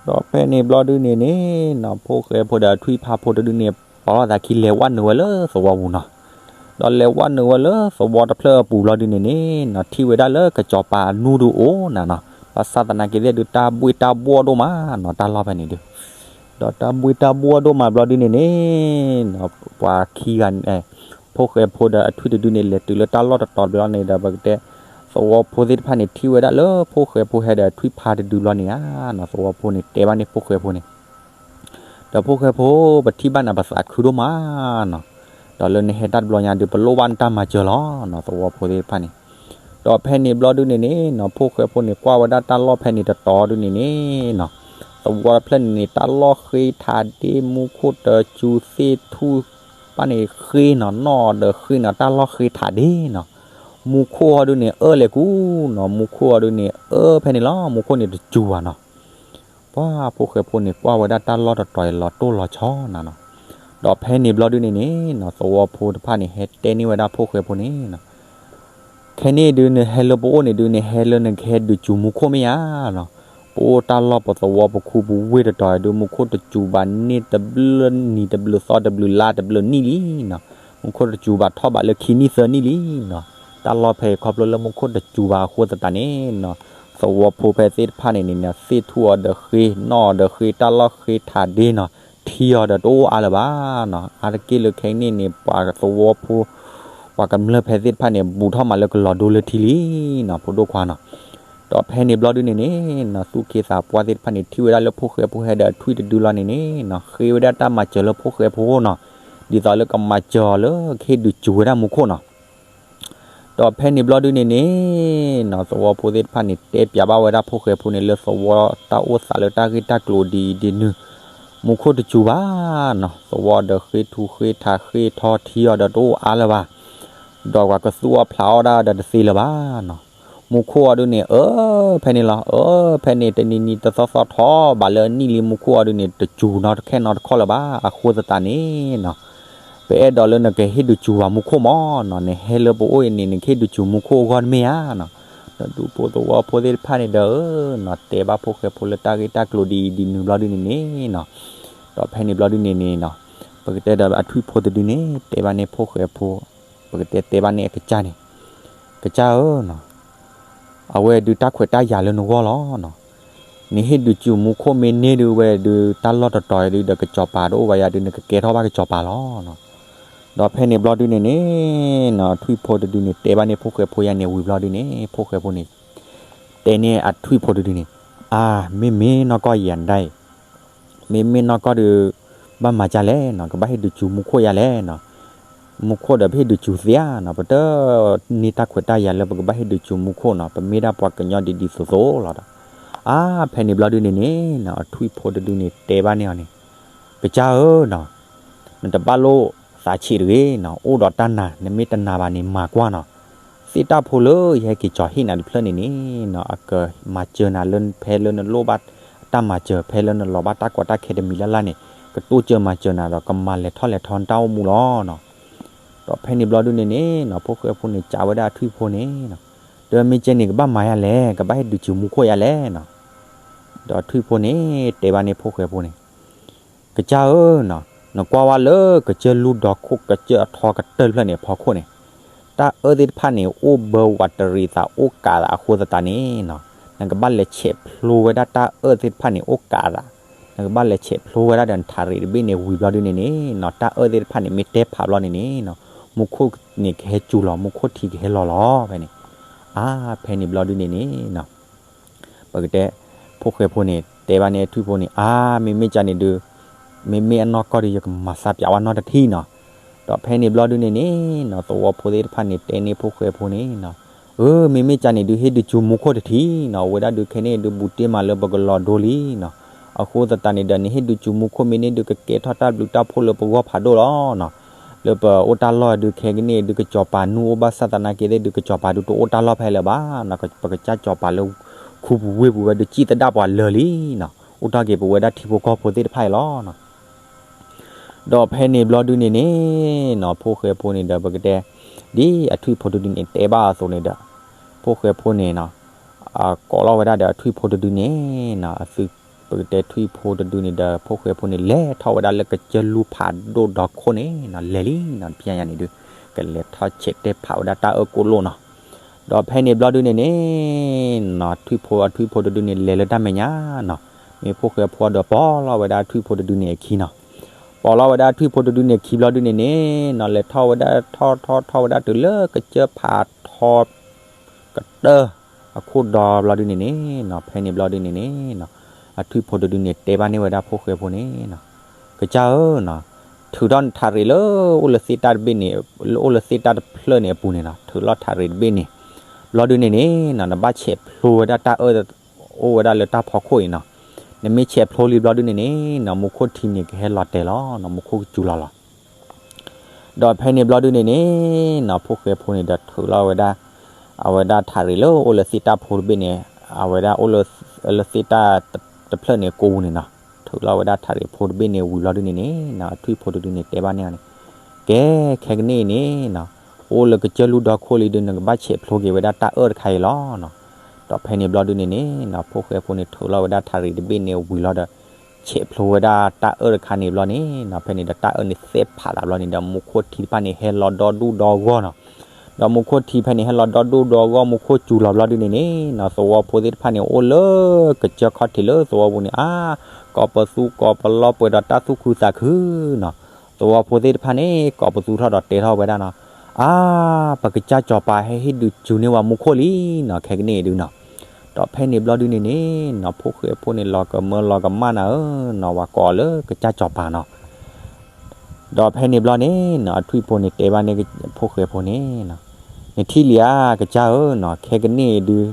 ဒီးဖဲန့ၣ်ဘျီဒုန့ၣ်န့ၣ်နီၤ ဖိၣ်ဃဲဖိဒီးထွံၣ်ဖါဖိတဒုန့ၣ် ပိာ်ထီၣ်သးခံလဲၤဝဲနုာ်ဝဲလၢသဝီပူၤနီၤ. ဒီးလဲၤဝဲနုာ်ဝဲလၢသဝီတဖျၢၣ်အပူၤဘျီဒုန့ၣ်န့ၣ်နီၤ ထံၣ်ဝဲဒၣ်လၢကစီၤပၤအနူဒုအိၣ်နၤနီၤ. ဘၣ်ဆၣ်သနာ်က့သ့ၣ်ဒု တၢ်ဘှ့ၣ်တၢ်ဘှီၣ်ဒိၣ်မးနီၤ တၢ်လီၢ်ဖဲန့ၣ်ဒု ဒီးတၢ်ဘှ့ၣ်တၢ်ဘှီၣ်ဒိၣ်မးဘျီဒုန့ၣ်န့ၣ်နီၤ ပှၤခံဂၤန့ၣ် ဖိၣ်ဃဲဖိဒီးအထွံၣ်တဒုန့ၣ် လဲၤတုၤလၢတၢ်လီၢ်တတီၤဘျီန့ၣ်ဒီး ပကတဲ သဝီဖိသ့ၣ်တဖၣ်န့ၣ် ထံၣ်ဝဲဒၣ်လၢဖိၣ်ဃဲဖိဟဲဒီးထွံၣ်ဖါတဒုဘျီန့ၣ်ဧါနီၤ သဝီဖိန့ၣ် တဲဘၣ်န့ၣ်ဖိၣ်ဃဲဖိန့ၣ် ဒီးဖိၣ်ဃဲဖိ ပထံၣ်ဘၣ်နၤပသးခုဒိၣ်မးနီၤ. ဒီးလၢနဟဲတၢ်တဘျီညါဒု ပလိၣ်ဘၣ်နတၢ်မၤစၢၤလီၤနီၤ သဝီဖိသ့ၣ်တဖၣ်န့ၣ်. ဒီးဖဲန့ၣ်ဘျီဒုန့ၣ်န့ၣ်နီၤ ဖိၣ်ဃဲဖိန့ၣ် ကွၢ်ဝဲဒၣ်တၢ်လီၢ်ဖဲန့ၣ်တတီၤဒုန့ၣ်န့ၣ်နီၤ သဝီတဖျၢၣ်န့ၣ်န့ၣ် တၢ်လီၢ်ဃ့ထးဒ့ မူခိၣ်တစူၤသ့ၣ်ထူၣ်ဘၣ်န့ၣ်ဃ့နီၤ နီၣ်ဒီးဃ့နီၤ တၢ်လီၢ်ဃ့ထးဒ့နီၤ. မူခိၣ်အီၤဒုန့ၣ် အၢလဲၤကူနီၤ မူခိၣ်အီၤဒုန့ၣ် အၢဖဲန့ၣ်လီၤ မူခိၣ်န့ၣ်တစူၤဘၣ်နီၤ. ပှၤဖိၣ်ဃဲဖိန့ၣ် ကွၢ်ဝဲဒၣ်တၢ်လီၢ်တတီၤအံၤလီၤတိၢ်လီၤဆီနၤနီၤ. ဒီးဖဲန့ၣ်ဘျီဒုန့ၣ်န့ၣ်နီၤ သဝီဖိတဖၣ်န့ၣ် ဟဲတဲန့ၢ်ဝဲဒၣ်ဖိၣ်ဃဲဖိန့ၣ်နီၤ ခဲန့ၣ်ဒု နဟဲလၢပအိၣ်န့ၣ်ဒု နဟဲလၢနကဟဲဒုးစူၤမူခိၣ်မ့ၢ်ဧါနီၤ. ပအိၣ်တၢ်လီၢ်ပသဝီပခူပဝ့ၢ်တတီၤဒု မူခိၣ်တစူၤဘၣ်န့ၢ်တဘျုးနံၤတဘျုးသီ တဘျုးလါတဘျုးနံၣ်လံနီၤ. မူခိၣ်တစူၤဘၣ်ထီၣ်ဘးလၢခံနံၣ်သၢနံၣ်လံနီၤ. တၢ်လီၢ်ဖဲအံၤခီဖျိလၢမူခိၣ်တစူၤဘၣ်အဃိသတးန့ၣ်နီၤ သဝီဖိဖဲသ့ၣ်တဖၣ်န့ၣ်န့ၣ် သ့ၣ်ထူၣ်အီၤဒီးဃ့ နီၣ်အီၤဒီးဃ့ တၢ်လီၢ်ဃ့ထးဒ့နီၤ ထံအီၤဒီးတအိၣ်အါလၢၤဘၣ်နီၤ. အါတက့ၢ်လၢခဲကနံၣ်န့ၣ် ပှၤသဝီဖိ ပှၤကမျၢၢ်ဖဲသ့ၣ်တဖၣ်န့ၣ် ဘူးထီၣ်မးလၢကလီၤဒိလၢထံလံနီၤ ဖိဒိၣ်ခွါနီၤ. ဒီးဖဲန့ၣ်ဘျီဒုန့ၣ်န့ၣ်နီၤ သူၣ်က့သးပှၢ်သ့ၣ်တဖၣ်န့ၣ် ထံၣ်ဝဲဒၣ်လၢဖိၣ်ဃဲဖိဟဲဒီးအထွံၣ်တဒုလီၤန့ၣ်န့ၣ်နီၤ ဃ့ဝဲဒၣ်တၢ်မၤစၢၤလၢဖိၣ်ဃဲဖိနီၤ ဒ်သိးလၢကမၤစၢၤအီၤလၢကဟ့ၣ်ဒုးစူၤဝဲဒၣ်မူခိၣ်နီၤ. ဒီးဖဲန့ၣ်ဘျီဒုန့ၣ်န့ၣ်နီၤ သဝီဖိသ့ၣ်တဖၣ်န့ၣ် တဲပျးဘၣ်ဝဲဒၣ်ဖိၣ်ဃဲဖိန့ၣ် လၢသဝီတၢ်အိၣ်သးလၢတၢ်ဂ့ၢ်တၢ်ကျိၤဒ်အံၤဒ်နုၤ မူခိၣ်တစူၤဘၣ်နီၤ. သဝီဒီးဃ့ထူဃ့ထးဃ့ထီထံအီၤဒီးတအိၣ်အါလၢၤဘၣ် ဒီးပှၤကသူၣ်အီၤဖျးအီၣ်ဒၣ်ဒီးတသ့လၢၤဘၣ်နီၤ. မူခိၣ်အီၤဒုန့ၣ် အၢ ဖဲန့ၣ်လီၤ အၢ ဖဲန့ၣ်တနံၤနံၤတသီသီထီၣ်ဘးလၢအနံၣ်လံ မူခိၣ်အီၤဒုန့ၣ် တစူၤနီတခဲနီတခီလၢၤဘၣ် အဃိသတးန့ၣ်နီၤ ပအဲၣ်ဒိးလၢနကဟ့ၣ်ဒုးစူၤဘၣ်မူခိၣ်မးနီၤ နဟဲလၢပအိၣ်အံၤန့ၣ် နကဟ့ၣ်ဒုးစူၤမူခိၣ်အဂီၢ်တမ့ၢ်ဧါနီၤ. ဒီးဒူဖိသဝီဖိသ့ၣ်တဖၣ်န့ၣ်ဒီးနီၤ တဲဘၣ်ဖိၣ်ဃဲဖိလၢတၢ်ဂ့ၢ်တၢ်ကျိၤဒ်အံၤဒ်နုၤဘျီဒုန့ၣ်န့ၣ်နီၤ ဒီးဖဲန့ၣ်ဘျီဒုန့ၣ်န့ၣ်နီၤ ပကတဲဒီးအထွံၣ်ဖိတဒုန့ၣ် တဲဘၣ်န့ၣ်ဖိၣ်ဃဲဖိ ပကတဲတဲဘၣ်န့ၣ်အကစၢ်န့ၣ် ကစၢ်ဧၢနီၤ အဝဲဒုးတၢ်ခွဲးတၢ်ယာ်လၢနဂီၢ်လီၤနီၤ. နဟ့ၣ်ဒုးစူၤမူခိၣ်မ့ၢ်န့ၢ်ဒုးဝဲဒုးတၢ်လီၢ်တတီၤဒုးဒီးကစီၤပၤတအိၣ်ဘၣ်ယၤဒုး နကကဲထီၣ်ဘၣ်ကစီၤပၤလီၤနီၤ. ဒီးဖဲန့ၣ်ဘျီဒုန့ၣ်န့ၣ်နီၤ ထွံၣ်ဖိတဒုန့ၣ် တဲဘၣ်န့ၣ်ဖိၣ်ဃဲဖိယၤန့ၣ်ဝံၤဘျီဒုန့ၣ် ဖိၣ်ဃဲဖိန့ၣ် တဲန့ၢ်အထွံၣ်ဖိတဒုန့ၣ် အါ မ့မ့ၢ်နီၢ်ကီၢ်ယၤဒၣ်အံၤ မ့မ့ၢ်နီၢ်ကီၢ်ဒုး ဘၣ်မၤကၢ်လဲၣ်နီၤ ကဘၣ်ဟ့ၣ်ဒုးစူၤမူခိၣ်ယၤလဲၣ်နီၤ. မူခိၣ်ဒီးပဟ့ၣ်ဒုးစူၤသ့ဧါနီၤ ပတန့ၢ်တၢ်ခွဲးတၢ်ယာ်လၢပကဘၣ်ဟ့ၣ်ဒုးစူၤမူခိၣ်နီၤ ပမ့ၢ်ဒၣ်ပှၤကညီဒ်ဒ်သိးသိးလီၤဒီး အါ ဖဲန့ၣ်ဘျီဒုန့ၣ်န့ၣ်နီၤ အထွံၣ်ဖိတဒုန့ၣ် တဲဘၣ်န့ၢ်အီၤန့ၣ် ကစၢ်ဧၢနီၤ နတဘၣ်လိၣ်သးဆံးတဂ့ၤနီၤ အိၣ်ဒီးတၢ်နာ် နမ့ၢ်တနာ်ဘၣ်န့ၣ် မၤကွၢ်နီၤ. သ့ၣ်တၢ်ဖိလၢယဟဲက့ၤကၠီၤဟ့ၣ်နၤတဖျၢၣ်န့ၣ်န့ၣ်နီၤ အကမၤစၢၤနၤလၢဖဲလၢနလိၣ်ဘၣ်တၢ်မၤစၢၤ ဖဲလၢနလီၤဘၣ်တၢ်ကီတၢ်ခဲတမံၤလၢ်လၢ်န့ၣ် ကတိစၢၤမၤစၢၤနၤဒီး ကမၤလဲၤထီၣ်လဲၤထီနတၢ်အိၣ်မူလီၤနီၤ. ဒီးဖဲန့ၣ်ဘျီဒုန့ၣ်န့ၣ်နီၤ ဖိၣ်ဃဲဖိန့ၣ် ကးဝဲဒၣ်အထွံၣ်ဖိန့ၣ်နီၤ ဒီးမ့ၢ်ကဲန့ၣ် ကဘၣ်မၤယၤလဲၣ် ကဘၣ်ဟ့ၣ်ဒုးစူၤမူခိၣ်ယၤလဲၣ်နီၤ. ဒီးထွံၣ်ဖိန့ၣ် တဲဘၣ်န့ၣ်ဖိၣ်ဃဲဖိန့ၣ် ကစၢ်ဧၢနီၤ နကွၢ်ဝဲလၢကစၢၢ်လူၢ်ဒီခိၣ် ကစၢၢ်အထီကတၢၢ်တဖျၢၣ်န့ၣ် အဖီခိၣ်န့ၣ် တၢ်အၢသ့ၣ်တဖၣ်န့ၣ် အိၣ်ဘၢဝးတရံးသး အိၣ်ကးသးအဃိသတးန့ၣ်နီၤ နကဘၣ်လဲၤဆဲးဖျိဝဲဒၣ်တၢ်အၢသ့ၣ်တဖၣ်န့ၣ် အိၣ်ကးသး နကဘၣ်လဲၤဆဲးဖျိဝဲဒၣ်ဒီးနထးရံးတဘ့ၣ်န့ၣ် ဝံၤဘျီဒုန့ၣ်န့ၣ်နီၤ တၢ်အၢသ့ၣ်တဖၣ်န့ၣ် မ့ၢ်တဲဖးဘျီန့ၣ်န့ၣ်နီၤ မူခိၣ်န့ၣ်ကဟဲစူၤလီၤ မူခိၣ်ထံကဟဲလီၤလီၤဖဲန့ၣ်. အါ ဖဲန့ၣ်ဘျီဒုန့ၣ်န့ၣ်နီၤ ပကတဲ ဖိၣ်ဃဲဖိန့ၣ် တဲဘၣ်န့ၣ်ထွံၣ်ဖိန့ၣ် အါ မ့မ့ၢ်ကန့ၣ်ဒုး မ့မ့ၢ်အနီၢ်ကီၢ်ဒုး ယကမၤသးပျးဝဲနီတထံၣ်နီၤ. ဒီးဖဲန့ၣ်ဘျီဒုန့ၣ်န့ၣ်နီၤ သဝီဖိသ့ၣ်တဖၣ်န့ၣ် တဲန့ၢ်ဖိၣ်ဃဲဖိန့ၣ်နီၤ အၢ မ့မ့ၢ်ကန့ၣ်ဒုး ဟ့ၣ်ဒုးစူၤမူခိၣ်တထံၣ်နီၤ အဝဲဒၣ်ဒုးခဲန့ၣ်ဒုး ဘူးတ့ၢ်မးလၢပကလီၤဒိလံနီၤ. အဃိသတးန့ၣ်ဒီး နဟ့ၣ်ဒုးစူၤမူခိၣ်မ့ၢ်န့ၢ်ဒုး ကကဲထီၣ်တၢ်ဘျုးတၢ်ဖှိၣ်လၢပဂီၢ်ဖးဒိၣ်လီၤနီၤ. လၢပအိၣ်တၢ်လီၢ်ဒုးခဲကနံၣ်ဒုး ကစီၤပၤနူအိၣ်ဘၣ်ဆၣ်သနာ်က့သ့ၣ်ဒုး ကစီၤပၤဒုးတအိၣ်တၢ်လီၢ်ဖဲလၢၤဘၣ်နီၤ. ပကစၢ်စီၤပၤလၢခူပူၤဝ့ၢ်ပူၤဝဲဒုး စံၣ်သဒၣ်ပှၤလၢာ်လံနီၤ. အိၣ်ထီၣ်က့ၤပဝဲဒၣ်ထံဖိကီၢ်ဖိသ့ၣ်တဖၣ်အံၤလီၤနီၤ. ဒီးဖဲန့ၣ်ဘျီဒုန့ၣ်န့ၣ်နီၤ ဖိၣ်ဃဲဖိန့ၣ်ဒီး ပကတဲ ဒ်အထွံၣ်ဖိတဒုန့ၣ် တဲဘၣ်အသိးန့ၣ်ဒီး ဖိၣ်ဃဲဖိန့ၣ်နီၤ ကိးလီၤဝဲဒၣ်ဒီးအထွံၣ်ဖိတဒုန့ၣ်နီၤ အသု ပကတဲထွံၣ်ဖိတဒုန့ၣ်ဒီး ဖိၣ်ဃဲဖိန့ၣ် လဲၤထီၣ်ဝဲဒၣ်လၢကစၢၢ်လူၢ်ဖးဒိၣ်ဒီခိၣ်န့ၣ်နီၤ လဲၤလံနီၤ ဖဲညါန့ၣ်ဒုး ကလဲၤထီၣ်ဆဲးတဲဖးဝဲဒၣ်တၢ်အၢၣ်ကိၣ်လိၣ်နီၤ. ဒီးဖဲန့ၣ်ဘျီဒုန့ၣ်န့ၣ်နီၤ ထွံၣ်ဖိအထွံၣ်ဖိတဒုန့ၣ် လဲၤလၢတၢ်မဲာ်ညါနီၤ, မ့ၢ်ဖိၣ်ဃဲဖိဒီး ပိာ်လီၤဝဲဒၣ်ထွံၣ်ဖိတဒုန့ၣ်အခံနီၤ. ပိာ်လီၤဝဲဒၣ်ထွံၣ်ဖိတဒုန့ၣ်အခံဘျီဒုန့ၣ်န့ၣ်နီၤ လဲၤထီၣ်ဝဲဒၣ်ထီၣ်ထီၣ်ထီၣ်ဝဲဒၣ်တုၤလၢကစၢၢ်ဖးထီ ကတၢၢ်အခိၣ်ဒီဘျီဒုန့ၣ်န့ၣ်နီၤ ဖဲန့ၣ်ဘျီဒုန့ၣ်န့ၣ်နီၤ အထွံၣ်ဖိတဒုန့ၣ် တဲဘၣ်န့ၢ်ဝဲဒၣ်ဖိၣ်ဃဲဖိန့ၣ်နီၤ, ကစၢ်ဧၢနီၤ, ထုးထီၣ်နထးရံးလၢအိၣ်လၢသ့ၣ်တၢ်တဘ့ၣ်န့ၣ်, လၢအိၣ်လၢသ့ၣ်တၢ်တဖျၢၣ်န့ၣ်အပူၤန့ၣ်နီၤ, ထုးလီၤထးရံးတဘ့ၣ်န့ၣ်, ဘျီဒုန့ၣ်န့ၣ်နီၤ နဘၣ်ဆဲးဖျိဝဲဒၣ်တၢ်အၢၣ် အိၣ်ဝဲဒၣ်လၢတၢ်ဖီခိၣ်အံၤနီၤ, နမ့ၢ်ဆဲးဖျိလံဘျီဒုန့ၣ်န့ၣ်နီၤ မူခိၣ်ထံန့ၣ်ကဟဲလီၤတဲာ်လီၤနီၤ, မူခိၣ်ကစူၤလီၤလီၤ. ဒီးဖဲန့ၣ်ဘျီဒုန့ၣ်န့ၣ်နီၤ ဖိၣ်ဃဲဖိန့ၣ်ဒီးထုးလီၤဝဲဒၣ်, အဝဲဒၣ်ထးရံးလၢအိၣ်လၢသ့ၣ်တၢ်ဖိတဘ့ၣ်န့ၣ်, အဝဲဒၣ်အိၣ်လၢ, လၢသ့ၣ်တၢ်တဖျၢၣ်န့ၣ်ကိးပူၤန့ၣ်နီၤ, ထုးလီၤဝဲဒၣ်ထးရံးဖိတဘ့ၣ်န့ၣ်ဝံၤဘျီဒုန့ၣ်န့ၣ်နီၤ အထွံၣ်ဖိတဒုန့ၣ်တဲဘၣ်န့ၢ်အီၤန့ၣ်, ကဲ, ခဲကနံၣ်အံၤန့ၣ်နီၤ, အိၣ်လၢကစၢၢ်လူၢ်ဒီခိၣ်လံဒုး နကဘၣ်ဆဲးဖျိက့ၤဝဲဒၣ်တၢ်အၢၣ်တခါအံၤလီၤနီၤ. ဒီးဖဲန့ၣ်ဘျီဒုန့ၣ်န့ၣ်နီၤ ဖိၣ်ဃဲဖိန့ၣ်ထုးလီၤဝဲဒၣ်ထးရံးတဘ့ၣ်န့ၣ်ဝံၤလီၤဒီး ဆဲးဖျိဝဲဒၣ်တၢ်အၢၣ်တခါန့ၣ်ဘျီန့ၣ်နီၤ ဖဲန့ၣ်ဒီးတၢ်အၢၣ်န့ၣ်သ့ၣ်ဖးသးဘျီန့ၣ်ဒီး မူခိၣ်ထံတဖၣ်န့ၣ် ဟဲလီၤဒီဒူၣ်ဒီဂီၢ်နီၤ. ဒီးမူခိၣ်ထံဖဲန့ၣ် ဟဲလီၤဒီဒူၣ်ဒီဂီၢ် မူခိၣ်စူၤလီၤဘျီဒုန့ၣ်န့ၣ်နီၤ သဝီဖိသ့ၣ်တဖၣ်န့ၣ် အိၣ်လၢကစၢၢ်ခီၣ်ထံးလၢသဝီပူၤန့ၣ် အါ, ကိးပသူကိးပလီပှဲၤဒီးတၢ်သူၣ်ခုသးခုနီၤ. သဝီဖိသ့ၣ်တဖၣ်န့ၣ် ကိးပသူထီၣ်ဒီးတဲထီၣ်ဝဲဒၣ်နီၤ, အါ, ပကစၢ်စီၤပၤဟဲဟ့ၣ်ဒုးစူၤန့ၢ်ဝဲမူခိၣ်လံနီၤ ခဲကနံၣ်အံၤဒုနီၤ. ဒီးဖဲန့ၣ်ဘျီဒုန့ၣ်န့ၣ်နီၤ ဖိၣ်ဃဲဖိန့ၣ် လီၤကမၢလီၤကမၣ်နၤဧၢနီၤ ဝၤကိးအီၤလၢကစၢ်စီၤပၤနီၤ. ဒီးဖဲန့ၣ်ဘျီန့ၣ်နီၤ အထွံၣ်ဖိန့ၣ်တဲဘၣ်န့ၢ်ဖိၣ်ဃဲဖိန့ၣ်နီၤ, နထံၣ်လံဧါ ကစၢ်ဧၢနီၤ ခဲကနံၣ်အံၤဒုး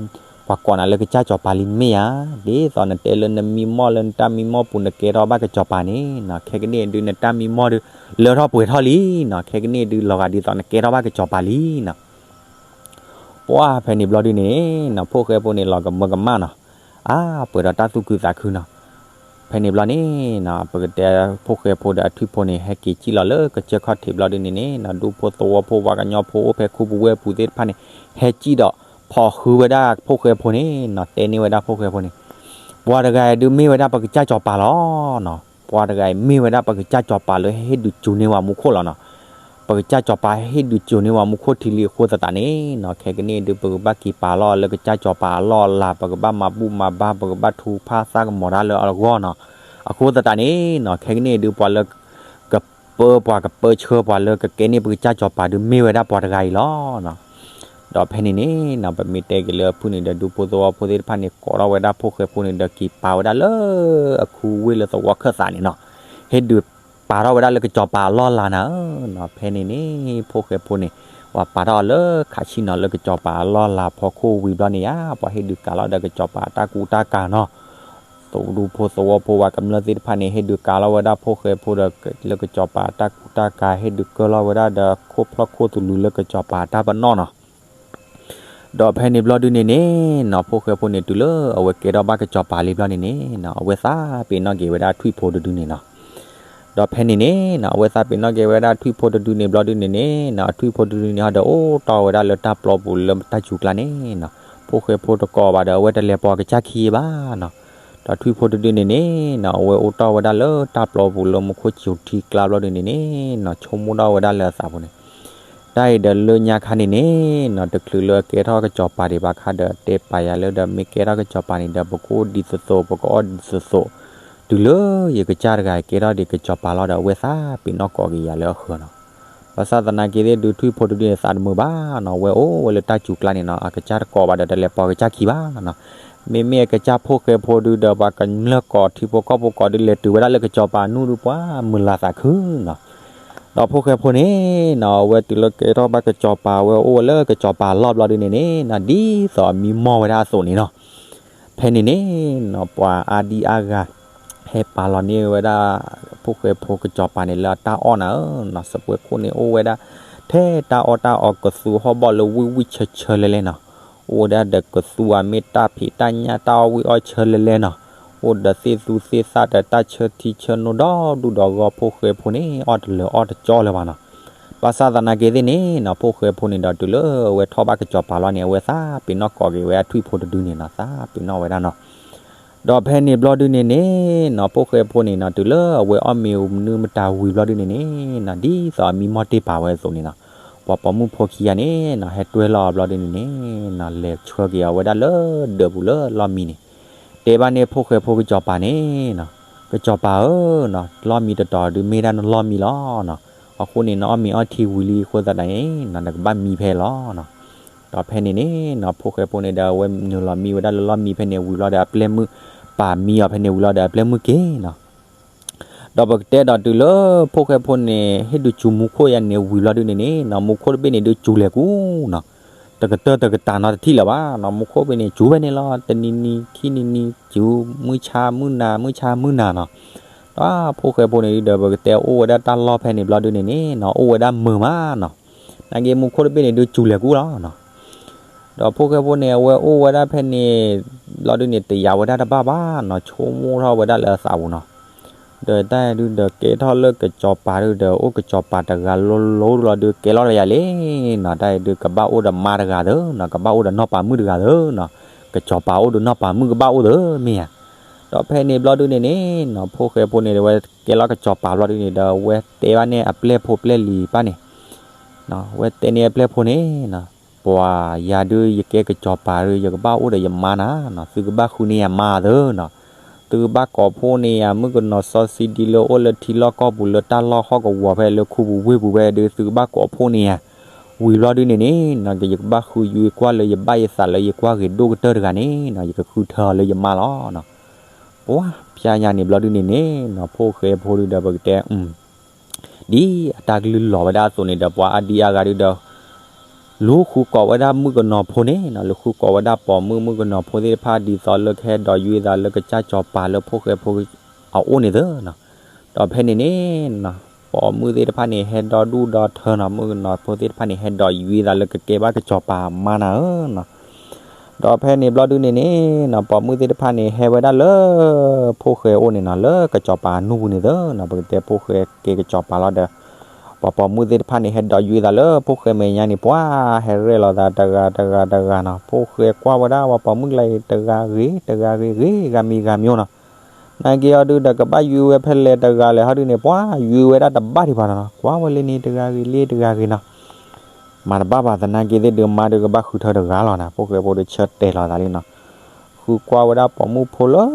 ပှၤကိးနၤလၢကစၢ်စီၤပၤလံမ့ၢ်ဧါ, ဒ်သိးနတဲလၢနမံမီၢ်လၢနတၢ်မံမီၢ်ပူၤ နကဲထီၣ်ဘၣ်ကစၢ်စီၤပၤန့ၣ်နီၤ ခဲကနံၣ်အံၤဒုး နတၢ်မံမီၢ်ဒုး လၢထီၣ်ပှဲၤထီၣ်လံနီၤ ခဲကနံၣ်အံၤဒုး လီၤဂာ်ဒ်သိးနကဲထီၣ်ဘၣ်ကစၢ်စီၤပၤလံနီၤ. ပှၢ်ဖဲန့ၣ်ဘျီဒုန့ၣ်နီၤ ဖိၣ်ဃဲဖိန့ၣ် လီၤကမၢကမၣ်နီၤ, အါ, ပှဲၤဒီးတၢ်သူၣ်ခုသးခုနီၤ. ဖဲန့ၣ်ဘျီန့ၣ်နီၤ ပကတဲဖိၣ်ဃဲဖိဒီးအထွံၣ်ဖိန့ၣ် ဟဲက့ၤစံၣ်လီၤလၢကစၢၢ်ခီၣ်ထံးဘျီဒုန့ၣ်န့ၣ်နီၤ ဒူဖိသဝီဖိ ပှၤကညီဖိအိၣ်ဖဲခူပူၤဝ့ၢ်ပူၤသ့ၣ်တဖၣ်န့ၣ် ဟဲစံၣ်ဒီးဖီၣ်ဃုဝဲဒၣ်ဖိၣ်ဃဲဖိန့ၣ်နီၤ တဲန့ၢ်ဝဲဒၣ်ဖိၣ်ဃဲဖိန့ၣ်, ပှၤတဂၤအံၤဒုးမ့ၢ်ဝဲဒၣ်ပကစၢ်စီၤပၤလီၤနီၤ. ပှၤတဂၤအံၤမ့ၢ်ဝဲဒၣ်ပကစၢ်စီၤပၤလၢဟဲဟ့ၣ်ဒုးစူၤန့ၢ်ဝဲမူခိၣ်လီၤနီၤ. ပကစၢ်စီၤပၤဟဲဟ့ၣ်ဒုးစူၤန့ၢ်ဝဲမူခိၣ်ထံလံအဃိသတးန့ၣ်နီၤ ခဲကနံၣ်အံၤဒုး ပကဘၣ်က့ၤပာ်လီၤလၢကစၢ်စီၤပၤအလီၢ်အလၤ ပကဘၣ်မၤဘူၣ်မၤဘါ ပကဘၣ်ထုကဖၣ်သၣ်ကမီၤတၢ်လၢအဂီၢ်နီၤ. အဃိသတးန့ၣ်နီၤ ခဲကနံၣ်အံၤဒုး ပှၤလၢကပၢ ပှၤကပၢဆှၢ ပှၤလၢကကဲန့ၢ်ပကစၢ်စီၤပၤဒုး မ့ၢ်ဝဲဒၣ်ပှၤတဂၤအံၤလီၤနီၤ. ဒီးဖဲန့ၣ်န့ၣ်နီၤ ပမ့ၢ်တဲက့ၤလၢအဖုၣ်န့ၣ်ဒီး ဒူဖိသဝီဖိသ့ၣ်တဖၣ်န့ၣ် ကိးထီၣ်ဝဲဒၣ်ဖိၣ်ဃဲဖိန့ၣ်ဒီး က့ၤပာ်ဝဲဒၣ်လၢအခူဝ့ၢ်လၢသဝီခၢၣ်သးန့ၣ်နီၤ. ဟ့ၣ်ဒုးပာ်ထီၣ်ဝဲဒၣ်လၢကစၢ်စီၤပၤအလီၢ်အလၤနၤဧၢနီၤ. ဖဲန့ၣ်န့ၣ် ဖိၣ်ဃဲဖိန့ၣ် ပှၤပာ်ထီၣ်အီၤလၢခးဆံနီၤ လၢကစၢ်စီၤပၤအလီၢ်အလၤဖီခိၣ်ဝံၤဘျီန့ၣ်ဧါ ပှၤဟ့ၣ်ဒုးကၤလီၤဒီးကစၢ်စီၤပၤအတၢ်ကူတၢ်ကၤနီၤ. ဒူဖိသဝီဖိ ပှၤကမျၢၢ်သ့ၣ်တဖၣ်န့ၣ် ဟ့ၣ်ဒုးကၤလီၤဝဲဒၣ်ဖိၣ်ဃဲဖိဒီး လၢကစၢ်စီၤပၤအတၢ်ကူတၢ်ကၤ ဟ့ၣ်ဒုးကၢလီၤဝဲဒၣ်ဒီးခိၣ်ဖျီၣ်ခိၣ်သလုးလၢကစၢ်စီၤပၤအတၢ်ပနီၣ်နီၤ. ဒီးဖဲန့ၣ်ဘျီဒုန့ၣ်န့ၣ်နီၤ ဖိၣ်ဃဲဖိန့ၣ် တုၤလၢအဝဲကဲထီၣ်ဘၣ်ကစၢ်စီၤပၤလံဘျီန့ၣ်န့ၣ်နီၤ အဝဲသးပ့ၤနီၣ်က့ၤဝဲဒၣ်ထွံၣ်ဖိတဒုန့ၣ်နီၤ. ဒီးဖဲန့ၣ်န့ၣ်နီၤ အဝဲသးပ့ၤနီၣ်က့ၤဝဲဒၣ်ထွံၣ်ဖိတဒုန့ၣ်ဘျီဒုန့ၣ်န့ၣ်နီၤ ထွံၣ်ဖိတဒုန့ၣ် ဟီဒီးအိၣ်တီၢ်ဝဲဒၣ်လၢတၢ်ပျီပူၤလၢတၢ်စူၤကျါန့ၣ်နီၤ ဖိၣ်ဃဲဖိတကိးဘၣ်ဒီး အဝဲတလဲၤပိာ်ကစၢ်ခံဘၣ်နီၤ. ဒီးထွံၣ်ဖိတဒုန့ၣ်န့ၣ်နီၤ အဝဲအိၣ်တီၢ်ဝဲဒၣ်လၢတၢ်ပျီပူၤလၢမူခိၣ်စူၤထံကျါဘျီဒုန့ၣ်န့ၣ်နီၤ ဆိကမိၣ်ထီၣ်ဝဲဒၣ်လၢအသးပူၤန့ၣ် တၢ်အံၤဒီးလၢညါခါန့ၣ်န့ၣ်နီၤ တချုးလၢအကဲထီၣ်ကစၢ်စီၤပၤဒံးဘၣ်ခါဒီး တဲပာ်ယၤလၢဒီး မ့ၢ်ကဲထီၣ်ကစၢ်စီၤပၤန့ၣ်ဒီး ပကအိၣ်ဒ်သိးသိး ပကအီၣ်ဒ်သိးသိး တုၤလၢယကစၢ်တဂၤကဲထီၣ်ဒံးကစၢ်စီၤပၤလီၤဒီး အဝဲသးပ့ၤနီၣ်ကိးက့ၤယၤလၢအဃၢၤနီၤ. ဘၣ်ဆၣ်သနာ်က့သ့ၣ်ဒုး ထွံၣ်ဖိတဒုန့ၣ် သးတမုာ်ဘၣ်နီၤ အဝဲအိၣ်ဝဲလၢတၢ်စူၤကျါန့ၣ်နီၤ အကစၢ်တကိးဘၣ်ဒီး တလဲၤပိာ်ကစၢ်ခံဘၣ်နီၤ. မ့မ့ၢ်အကစၢ်ဖိၣ်ဃဲဖိဒုးဒီး ပှၤကမျၢၢ်ကိးထံဖိကီၢ်ဖိကိးဒုး လဲၤတုၤဝဲဒၣ်လၢကစၢ်စီၤပၤနူၢ်ဒုး ပှၤမုာ်လၤသးခုနီၤ. ဒီးဖိၣ်ဃဲဖိန့ၣ်နီၤ အဝဲတုၤလၢကဲထီၣ်ဘၣ်ကစၢ်စီၤပၤ အဝဲအိၣ်ဝဲလၢကစၢ်စီၤပၤအလီၢ်ဘျီဒုန့ၣ်န့ၣ်နီၤ ဒ်သိးအမံမီၢ်ဝဲဒၣ်အသိးန့ၣ်နီၤ ဖဲန့ၣ်န့ၣ်နီၤ ပှၤအါဒံအါဂၤ ဟဲပာ်လီၤန့ၢ်ဝဲဒၣ် ဖိၣ်ဃဲဖိကစၢ်စီၤပၤန့ၣ် လၢအတၢ်အီၣ်နၤဧၢနီၤ. စပွဲခိၣ်န့ၣ်အိၣ်ဝဲဒၣ် ထဲတၢ်အီၣ်တၢ်အီ ကသူဟီၣ်ဘီၣ်လၢဝံၣ်ဝံၣ်ဆၢဆၢလဲၣ်လဲၣ်နီၤ. အိၣ်ဝဲဒၣ်ဒီးကသူအမ့ၢ်တၢ်ဖံးတၢ်ညၣ် တၢ်အီၣ်ဝံၣ်အီၣ်ဆၢလဲၣ်လဲၣ်နီၤ. အိၣ်ဒီးသ့ၣ်သူသ့ၣ်သၣ်ဒီးတၢ်ဆၢထံဆၢနိဒီဒူၣ်ဒီဂီၢ် ဖိၣ်ဃဲဖိန့ၣ် အီၣ်တလၢာ်အီၣ်တကၠီလၢၤဘၣ်နီၤ. ဘၣ်ဆၣ်သနာ်က့သ့ၣ်န့ၣ်နီၤ ဖိၣ်ဃဲဖိန့ၣ်ဒီး တုၤလၢအဝဲထီၣ်ဘၣ်ကစၢ်စီၤပၤလီၤန့ၣ် အဝဲသးပ့ၤနီၣ်ကိးက့ၤဝဲအထွံၣ်ဖိတဒုန့ၣ်နီၤ သးပ့ၤနီၣ်ဝဲဒၣ်နီၤ. ဒီးဖဲန့ၣ်ဘျီဒုန့ၣ်န့ၣ်နီၤ ဖိၣ်ဃဲဖိန့ၣ်နီၤ တုၤလၢအဝဲအီၣ်မ့ၤမနုၤမတၤဝံၤဘျီဒုန့ၣ်န့ၣ်နီၤ ဒ်သိးအမံမီၢ်တ့ၢ်ပာ်ဝဲအသိးန့ၣ်နီၤ ပှၤပိာ်မုၣ်ဖိခံဂၤန့ၣ်နီၤ ဟဲတွဲလီၤအီၤဘျီဒုန့ၣ်န့ၣ်နီၤ လဲၤဆှၢက့ၤအီၤဝဲဒၣ်လၢဒၢးပူၤလၢလီၢ်မံန့ၣ် တဲဘၣ်န့ၣ်ဖိၣ်ဃဲဖိကစီၤပၤန့ၣ်နီၤ ကစီၤပၤဧၢနီၤ လီၢ်မံတတီၤဒုမ့ၢ်ဒၣ်နလီၢ်မံလီၤနီၤ အဃိန့ၣ်နအီၣ်မ့ၤအီထံဝံၤလံအဃိသတးန့ၣ်နီၤ နကဘၣ်မံဖဲလီၤနီၤ ဒီးဖဲန့ၣ်န့ၣ်နီၤ ဖိၣ်ဃဲဖိန့ၣ်ဒီးအဝဲနုာ်လီၤမံဝဲဒၣ်လၢလီၢ်မံဖဲန့ၣ်ဝံၤဘျီဒီး အပျဲၢ်မုၣ်ပာ်မံအီၤဖဲန့ၣ်ဝံၤလီၤဒီး အပျဲၢ်မုၣ်က့ၤနီၤ ဒီးပကတဲဒီးတုၤလၢဖိၣ်ဃဲဖိန့ၣ် ဟ့ၣ်ဒုးစူၤမူခိၣ်ယါန့ၣ်ဝံၤဘျီဒုန့ၣ်န့ၣ်နီၤ မူခိၣ်တဘ့ၣ်န့ၣ်ဒုးစူၤလဲၤကူနီၤ တကတၢၢ်တကတၢၢ်နီတထံၣ်လၢၤဘၣ်နီၤ မူခိၣ်ဘ့ၣ်န့ၣ် စူၤဖဲန့ၣ်လီၤ တနံၤနံၤခံနံၤနံၤ စူၤမုၢ်ဆါမုၢ်နၤ မုၢ်ဆါမုၢ်နၤနီၤ ဒီးဖိၣ်ဃဲဖိန့ၣ်ဒုးဒီး ပကတဲအိၣ်ဝဲဒၣ်တၢ်လီၢ်ဖဲန့ၣ်ဘျီဒုန့ၣ်န့ၣ်နီၤ အိၣ်ဝဲဒၣ်မုာ်မးနီၤ နာ်က့မူခိၣ်တဘ့ၣ်န့ၣ်ဒုးစူၤလဲၤကူလီၤနီၤ ဒီးဖိၣ်ဃဲဖိန့ၣ် အဝဲအိၣ်ဝဲဒၣ်ဖဲန့ၣ် ဘျီဒုန့ၣ် တယာ်ဝဲဒၣ်တဘၣ်ဘၣ်နီၤ ဆိကမိၣ်ထီၣ်ဝဲဒၣ်လၢအသးပူၤနီၤ ဒီးတၢ်အံၤဒုးဒီးကဲထီၣ်လၢကစီၤပၤဒုးဒီး အိၣ်ကစီၤပၤတဂၤလိၤလိၤလီၤဒုး ကဲလီၤတယၤလံနီၤ တၢ်အံၤဒုးကဘၣ်အိၣ်ဒီးမါတဂၤသၢနီၤ ကဘၣ်အိၣ်ဒီးနီၢ်ပၤမုၣ်တဂၤသၢနီၤ ကစီၤပၤအိၣ်ဒီးနီၢ်ပၤမုၣ်ကဘၣ်အိၣ်သၢမ့ၢ်ဧါ ဒီးဖဲန့ၣ်ဘျီဒုန့ၣ်န့ၣ်နီၤ ဖိၣ်ဃဲဖိန့ၣ်ဒီး ဝဲကဲလီၤကစီၤပၤဘျီဒုန့ၣ်ဒီး ဝဲတဲဘၣ်န့ၣ်အပျဲၢ်ဖိပျဲၢ်လံၤဘၣ်န့ၣ် ဝဲတဲန့ၢ်အပျဲၢ်ဖိန့ၣ်နီၤ ပှၤယၤဒုးယကဲကစီၤပၤဒုး ယကဘၣ်အိၣ်ဒီးယမါနၤနီၤ သုကဘၣ်ဃုန့ၢ်ယၤမါသၢနီၤ သုကဘၣ်ကိးဖှိၣ်န့ၢ်ယၤ မုၣ်ကနီၤစီဆှံဒ်လၢအိၣ်လၢထံလီၢ်ကီၢ်ပူၤလၢတၢ်လီၢ်ဟီၣ်ကဝီၤဖဲလၢခူပူၤဝ့ၢ်ပူၤဖဲဒုး သုကဘၣ်ကိးဖှိၣ်န့ၢ်ယၤ ဝံၤဘျီဒုန့ၣ်န့ၣ်နီၤ ကယကဘၣ်ဃုယွ့ကွၢ်လၢယဘၣ်ယသးလၢယကွၢ်ဂ့ၤဒိၣ်ကတၢၢ်တဂၤန့ၣ်နီၤ ယကဃုထၢအီၤလၢယမါလီၤနီၤ ပှၤဖျါညါန့ၣ်ဘျီဒုန့ၣ်န့ၣ်နီၤ ဖိၣ်ဃဲဖိဒုးဒီးပကတဲ ဒ်အတၢ်ကလုၢ်လီၤဝဲဒၣ်အသိးန့ၣ်ဒီး ပှၤအါဒံအါဂၤဒုးဒီး လူၤဃုကိးဝဲဒၣ်မုၣ်ကနီၤဖိန့ၣ်နီၤ လူၤဃုကိးဝဲဒၣ်ပိာ်မုၣ်မုၣ်ကနီၤဖိသ့ၣ်တဖၣ် ဒ်သိးလၢကဟဲဒိးယွ့သးလၢကစၢ်စီၤပၤလၢဖိၣ်ဃဲဖိအအိၣ်န့ၣ်သၢနီၤ ဒီးဖဲန့ၣ်န့ၣ်နီၤ ပိာ်မုၣ်သ့ၣ်တဖၣ်န့ၣ် ဟဲဒီဒူၣ်ဒီထၢနီၤ မုၣ်ကနီၤဖိသ့ၣ်တဖၣ်န့ၣ် ဟဲဒိးယွ့သးလၢကကဲဘၣ်ကစီၤပၤအမါနၤဧၢနီၤ ဒီးဖဲန့ၣ်ဘျီဒုန့ၣ်န့ၣ်နီၤ ပိာ်မုၣ်သ့ၣ်တဖၣ်န့ၣ် ဟဲဝဲဒၣ်လၢ ဖိၣ်ဃဲအိၣ်န့ၣ်နီၤ လၢကစီၤပၤအနူၢ်ပူၤန့ၣ်သၢနီၤ ပကတဲဖိၣ်ဃဲက့ၤကစီၤပၤလီၤဒီး ပှၤပိာ်မုၣ်သ့ၣ်တဖၣ်န့ၣ် ဟဲဒိးယွ့သးလၢဖိၣ်ဃဲမဲာ်ညါန့ၣ် ပှၤဟဲရဲၣ်လီၤသးတဂၤတဂၤတဂၤနီၤ ဖိၣ်ဃဲကွၢ်ဝဲဒၣ်ပှၤပိာ်မုၣ်ကျါအံၤ တဂၤဂ့ၤ တဂၤဂ့ၤဂ့ၤ ဂၤမံၤဂၤမံၤနီၤ နာ်က့အီၤဒုးဒီးကဘၣ်ယွ့ဝဲဖဲလဲၣ်တဂၤလဲၣ်ဟီဒုးန့ၣ် ပှၤယွ့ဝဲဒၣ်တဘၣ်ဒံးဘၣ်နီၤ ကွၢ်ဝဲလၢန့ၣ် တဂၤဂ့ၤလၢတဂၤဂ့ၤနီၤ မၤတဘၣ်ဘၣ်သနာ်က့သ့ၣ်ဒုး မါဒုးကဘၣ်ဃုထၢတဂၤလီၤနီၤ ဖိၣ်ဃဲဖိဒုးဆၢတဲာ်လီၤသးလံနီၤ ဃုကွၢ်ဝဲဒၣ်ပိာ်မုၣ်ဖိလၢ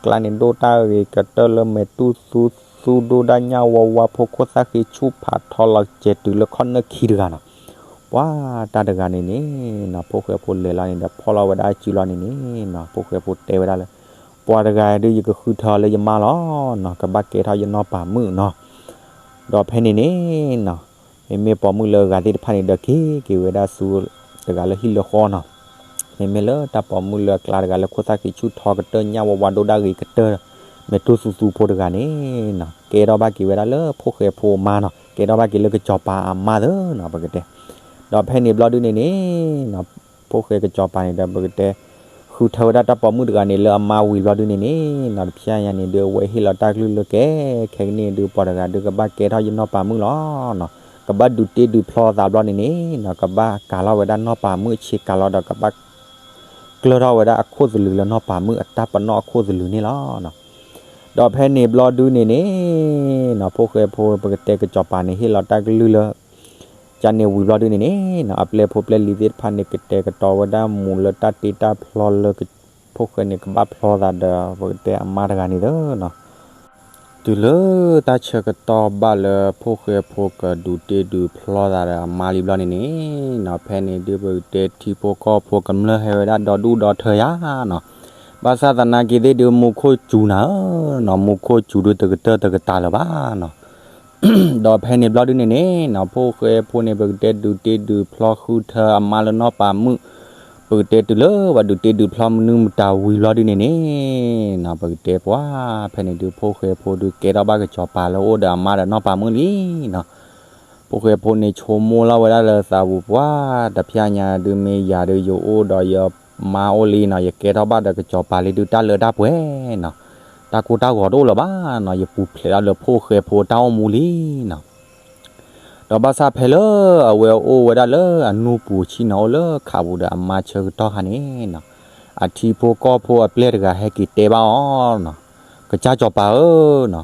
ကျါန့ၣ် ဒိၣ်တၢ်ဂ့ၤကတၢၢ်လၢမဲာ်တူၢ်သူသူ ဒိၣ်ဒၣ်ညၣ်ဝါဝါ ဖိခိၣ်သၣ်ဃံဆူၣ်ဖးထီလီၤကဲၤတုၤလၢခီၣ်နၢၣ်ခံတဂၤနီၤ ပှၤတၢ်တဂၤန့ၣ်န့ၣ်နီၤ ဖိၣ်ဃဲဖိလဲၤလီၤန့ၣ်ဒီး ဖီၣ်လီၤဝဲဒၣ်အစုလီၤန့ၣ်န့ၣ်နီၤ ဖိၣ်ဃဲဖိတဲဝဲဒၣ်လၢ ပှၤတဂၤဒုး ယကဃုထၢအီၤလၢယမါလီၤနီၤ ကဘၣ်ကဲထီၣ်ယနီၢ်ပၤမုၣ်နီၤ ဒီးဖဲန့ၣ်န့ၣ်နီၤ မ့မ့ၢ်ပိာ်မုၣ်လၢအဂၤသ့ၣ်တဖၣ်န့ၣ်ဒီး က့ၤက့ၤဝဲဒၣ်ဆူတဂၤလၢဟံၣ်လၢဃီနီၤ မ့မ့ၢ်လၢတၢ်ပိာ်မုၣ်လၢအကျါတဂၤလၢခိၣ်သၣ်ဃံဆူၣ်ထီကတၢၢ်ညၣ်ဝါဝါဒိၣ်ဒၣ်ဂ့ၤကတၢၢ် မဲာ်တူၢ်သူသူဖိတဂၤန့ၣ်နီၤ ကဲထီၣ်ဘၣ်က့ၤဝဲဒၣ်လၢဖိၣ်ဃဲဖိအမါနီၤ ကဲထီၣ်ဘၣ်က့ၤလၢကစီၤပၤအမါသၢနီၤ ပကတဲ ဒီးဖဲန့ၣ်ဘျီဒုန့ၣ်န့ၣ်နီၤ ဖိၣ်ဃဲကစီၤပၤန့ၣ်ဒီးပကတဲ ဃုထၢဝဲဒၣ်တၢ်ပိာ်မုၣ်တဂၤန့ၣ် လၢအမါဝံၤဘျီဒုန့ၣ်န့ၣ်နီၤ တဖျဲညါန့ၣ်ဒုး အဝဲဟ့ၣ်လီၤတၢ်ကလုၢ်လၢကဲ ခဲကနံၣ်ဒုး ပှၤတဂၤဒုးကဘၣ်ကဲထီၣ်ယနီၢ်ပၤမုၣ်လီၤနီၤ ကဘၣ်ဒုးတ့ဒုးဖျီသးဘျီန့ၣ်န့ၣ်နီၤ ကဘၣ်ကၤလီၤဝဲဒၣ်နီၢ်ပၤမုၣ်အဆ့ကၤလီၤဒီး ကဘၣ်ကျၢၢ်ထီၣ်ဝဲဒၣ်အခိၣ်သလုးလၢနီၢ်ပၤမုၣ်အတၢ်ပနီၣ်အခိၣ်သလုးန့ၣ်လီၤနီၤ ဒီးဖဲန့ၣ်ဘျီဒုန့ၣ်န့ၣ်နီၤ ဖိၣ်ဃဲဖိပကတဲကစီၤပၤန့ၣ် ဟ့ၣ်လီၤတၢ်ကလုၢ်လၢ ကန့ၣ်ဝံၤဘျီဒုန့ၣ်န့ၣ်နီၤ အပျဲၢ်ဖိပျဲၢ်လံၤသ့ၣ်တဖၣ်န့ၣ် ကတဲာ်ကတီၤဝဲဒၣ်မူးလၢတၢ်တ့တၢ်ဖျီလၢ ဖိၣ်ဃဲန့ၣ်ကဘၣ်ဖျီသးဒီး ပကတဲအမါတဂၤန့ၣ်သၢနီၤ တုၤလၢတၢ်ဆၢကတီၢ်ဘၣ်လၢဖိၣ်ဃဲဖိကဒုးတ့ဒုးဖျီသးဒီးအမါလံဘျီန့ၣ်န့ၣ်နီၤ ဖဲန့ၣ်ဒုးပကတဲထံဖိကီၢ်ဖိကမျၢၢ်ဟဲဝဲဒၣ်ဒီဒူၣ်ဒီထၢယါနီၤ ဘၣ်ဆၣ်သနာ်က့သ့ၣ်ဒုးမူခိၣ်စူၤနၤဧၢနီၤ မူခိၣ်စူၤဒုးတကတၢၢ်တကတၢၢ်လၢၤဘၣ်နီၤ ဒီးဖဲန့ၣ်ဘျီဒုန့ၣ်န့ၣ်နီၤ ဖိၣ်ဃဲဖိန့ၣ် ပကတဲဒုးတ့ဒုးဖျီဃုထၢအမါလၢနီၢ်ပၤမုၣ် ပကတဲတုၤလၢပှၤဒုးတ့ဒုးဖျီမနုၤမတၤဝံၤဘျီဒုန့ၣ်န့ၣ်နီၤ ပကတဲပှၤဖဲန့ၣ်ဒုး ဖိၣ်ဃဲဖိဒုးကဲထီၣ်ဘၣ်ကစီၤပၤလၢအိၣ်ဒီးအမါဒီးနီၢ်ပၤမုၣ်လံနီၤ ဖိၣ်ဃဲဖိန့ၣ်ဆိကမိၣ်လီၤဝဲဒၣ်လၢသးပူၤပှၤ တဖျဲညါဒုးမ့ၢ်ယၤဒုးယအိၣ်ဒီးယမါအိၣ်လံနီၤ ယကဲထီၣ်ဘၣ်ဒီးကစီၤပၤလံဒုးတၢ်လၢတၢ်ပှဲၤနီၤ တၢ်ကိၢ်တၢ်ဂီၤတအိၣ်လၢၤဘၣ်နီၤ ယပူၤဖျဲးဒၣ်လၢဖိၣ်ဃဲဖိတၢ်အိၣ်မူလံနီၤ ဒီးဘၣ်ဆၣ်ဖဲလၢအဝဲအိၣ်ဝဲဒၣ်လၢအနူၢ်ပူၤဆံၣ်နီၤ အိၣ်လၢခးပူၤဒီးအမါဆၢကတီၢ်ခါန့ၣ်နီၤ အထံဖိကီၢ်ဖိအပျဲၢ်တဂၤဟဲက့ၤတဲဘၣ်အီၤနီၤ, ကစၢ်စီၤပၤဧၢနီၤ,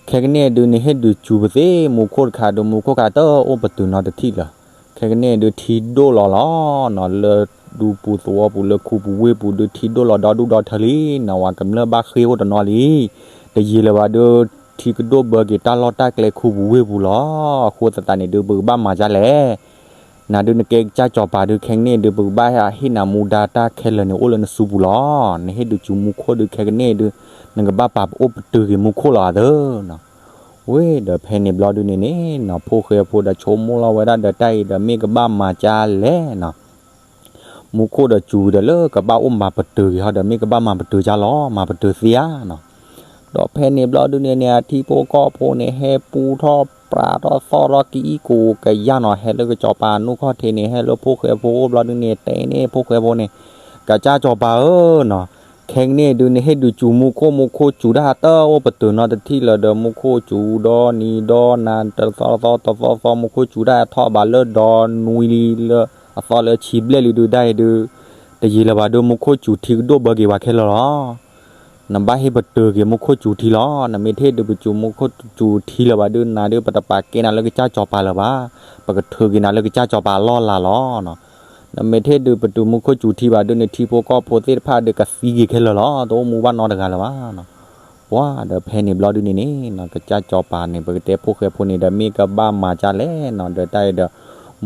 ခဲကနံၣ်ဒုးနဟ့ၣ်ဒုးစူၤပသ့မူခိၣ်တခါဒီး မူခိၣ်ခါတအိၣ်ပတုာ်နီတထံၣ်လၢၤ. ခဲကနံၣ်ဒုးထံဒိၣ်လီၤလီၤနီၤ, လၢဒူပူၤသဝီပူၤ လၢခူပူၤဝ့ၢ်ပူၤဒုးထံဒိၣ်လီၤဒီဒူၣ်ဒီထၢလံနီၤ, ဝဲကမျၢၢ်ဘၣ်ဃ့ၢ်အိၣ်တနီၤလံ. တယံာ်လၢၤဘၣ်ဒုး ထံကဒိၣ်ဘၢက့ၤတၢ်လီၢ်တၢ်ကျဲခူပူၤဝ့ၢ်ပူၤလီၤ. အဃိသတးန့ၣ်ဒုး ပကဘၣ်မၤဒ်လဲၣ် နၤဒုးနကဲကစၢ်စီၤပၤဒုး ခဲကနံၣ်ဒုး ပကဘၣ်ဟ့ၣ်နၤမူဒါတၢ်ခဲလၢာ်န့ၣ် အိၣ်လၢနစုပူၤလီၤ. နဟ့ၣ်ဒုးစူၤမူခိၣ်ဒုး ခဲကနံၣ်ဒုး နကဘၣ်ပာ်ပအိၣ်ပတုာ်က့ၤမူခိၣ်လီၤသၢနီၤ. ဝ့ၢ်ဒီးဖဲန့ၣ်ဘျီဒုးန့ၣ်န့ၣ်နီၤ ဖိၣ်ဃဲဖိဒီးဆိကမိၣ်လီၤဝဲဒၣ်ဒီးတၢ်အံၤဒီး မ့ၢ်ကဘၣ်မၤဒ်လဲၣ်နီၤ မူခိၣ်ဒီးစူၤဒီးလၢကဘၣ်အိၣ်မၤပတုာ်က့ၤဟီဒီး မ့ၢ်ကဘၣ်မၤပတုာ်ဒ်လဲၣ် မၤပတုာ်သ့ဧါနီၤ. ဒီးဖဲန့ၣ်ဘျီဒုးန့ၣ်န့ၣ် အထံဖိကီၢ်ဖိန့ၣ် ဟဲပူထီၣ်ပြးထီၣ်သီၣ်ထီၣ်ကံအံၣ်ကိးကယၢ်နီၤ, ဟဲလၢကစီၤပၤအနူၢ်ခီၣ်ထံးန့ၣ် ဟဲလၢဖိၣ်ဃဲဖိအိၣ်ဘျီဒုးန့ၣ် တဲန့ၢ်ဖိၣ်ဃဲဖိန့ၣ်, ကစၢ်စီၤပၤဧၢနီၤ, ခဲကနံၣ်ဒုးနဟ့ၣ်ဒုးစူၤမူခိၣ် မူခိၣ်စူၤတၢ်တအိၣ်ပတုာ်နီတထံၣ်လၢၤဒီး မူခိၣ်စူၤဒီနံၤဒီနၤ တသီသီတသီသီ မူခိၣ်စူၤတၢ်အထီၣ်ဘးလၢဒီနွံလံလၢ အသီလၢဆံဘျဲၣ်လံဒုး တၢ်အံၤဒုး တယံာ်လၢၤဘၣ်ဒုး မူခိၣ်စူၤထံကဒိၣ်ဘၢက့ၤဝဲခဲလၢာ်လီၤ. နဘၣ်ဟ့ၣ်ပတုာ်က့ၤမူခိၣ်စူၤထံလီၤ. နမ့ၢ်တဟ့ၣ်ဒုးပတုာ်မူခိၣ်စူၤထံလၢၤဘၣ်ဒုး နၤဒုး ပတပာ်ကဲနၤလၢကစၢ်စီၤပၤလၢၤဘၣ်, ပကထုးက့ၤနၤလၢကစၢ်စီၤပၤအလီၢ်အလၤလီၤနီၤ. နမ့ၢ်တဟ့ၣ်ဒုးပတုာ်မူခိၣ်စူၤထံဘၣ်ဒုး နထံဖိကီၢ်ဖိသ့ၣ်တဖၣ်ဒုး ကသံက့ၤခဲလၢာ်လီၤ, တအိၣ်မူဘၣ်နီတဂၤလၢၤဘၣ်နီၤ. ပှၤဒီးဖဲန့ၣ်ဘျီဒုးန့ၣ်န့ၣ်နီၤ ကစၢ်စီၤပၤန့ၣ် ပကတဲဖိၣ်ဃဲဖိန့ၣ်ဒီး မ့ၢ်ကဘၣ်မၤဒ်လဲၣ်နီၤ ဒီးတၢ်အံၤဒီး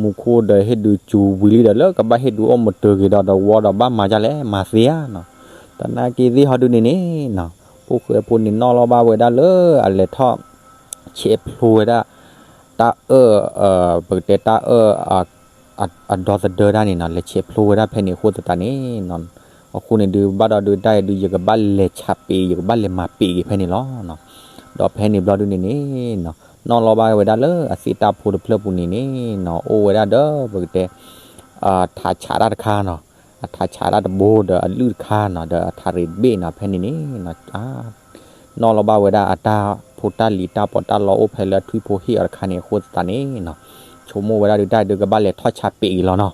မူခိၣ်ဒီးဟ့ၣ်ဒုးစူၤဝံၤလံဒီး လၢကဘၣ်ဟ့ၣ်ဒုးအိၣ်မုာ်တၢၤက့ၤဒီး ဒီးဝီဒီးဘၣ်မၤဒ်လဲၣ် မၤသ့ဧါနီၤ. သနာ်က့သ့ၣ်ဟီဒုးန့ၣ်န့ၣ်နီၤ ဖိၣ်ဃဲဖိန့ၣ်နီၣ်လီၤဘၣ်ဝဲဒၣ်လၢအလဲၤထီၣ် ဆဲးဖျိဝဲဒၣ် တၢ်အၢၣ် ပကတဲတၢ်အၢၣ် အဒီသဒၢတၢ်န့ၣ်နီၤ လဲၤဆဲးဖျိဝဲဒၣ်ဖဲန့ၣ်အဃိသတးန့ၣ်နီၤ အဃိန့ၣ်ဒုး ဘၣ်ဒီးဒုးတၢ်အံၤဒုး ယကဘၣ်လဲၤဆးပ့ၤ ယကဘၣ်လဲၤမၤပ့ၤက့ၤဖဲန့ၣ်လီၤနီၤ. ဒီးဖဲန့ၣ်ဘျီဒုးန့ၣ်န့ၣ်နီၤ နီၣ်လီၤဘၣ်ဝဲဒၣ်လၢအသ့ၣ်တၢ်ဖိတဖျၢၣ်ပူၤန့ၣ်န့ၣ်နီၤ အိၣ်ဝဲဒၣ်ဒီးပကတဲ ထးဆးတၢ်တခါနီၤ အထးဆးတၢ်တဘိဒီးအလုၢ်တခါနီၤ ဒီးအထးရ့းတဘ့ၣ်နီၤ ဖဲန့ၣ်န့ၣ်နီၤ နီၣ်လီၤဘၣ်ဝဲဒၣ်အတၢ်ဖိတၢ်လံၤတၢ်ပီးတၢ်လီအိၣ်ဖဲလၢအထွံၣ်ဖိဟ့ၣ်အီၤတခါန့ၣ်အဃိသတးန့ၣ်နီၤ ဆိကမိၣ်ဝဲဒၣ်ဒုးတၢ်ဒုးကဘၣ်လဲၤထီၣ်ဆးပ့ၤက့ၤလီၤနီၤ.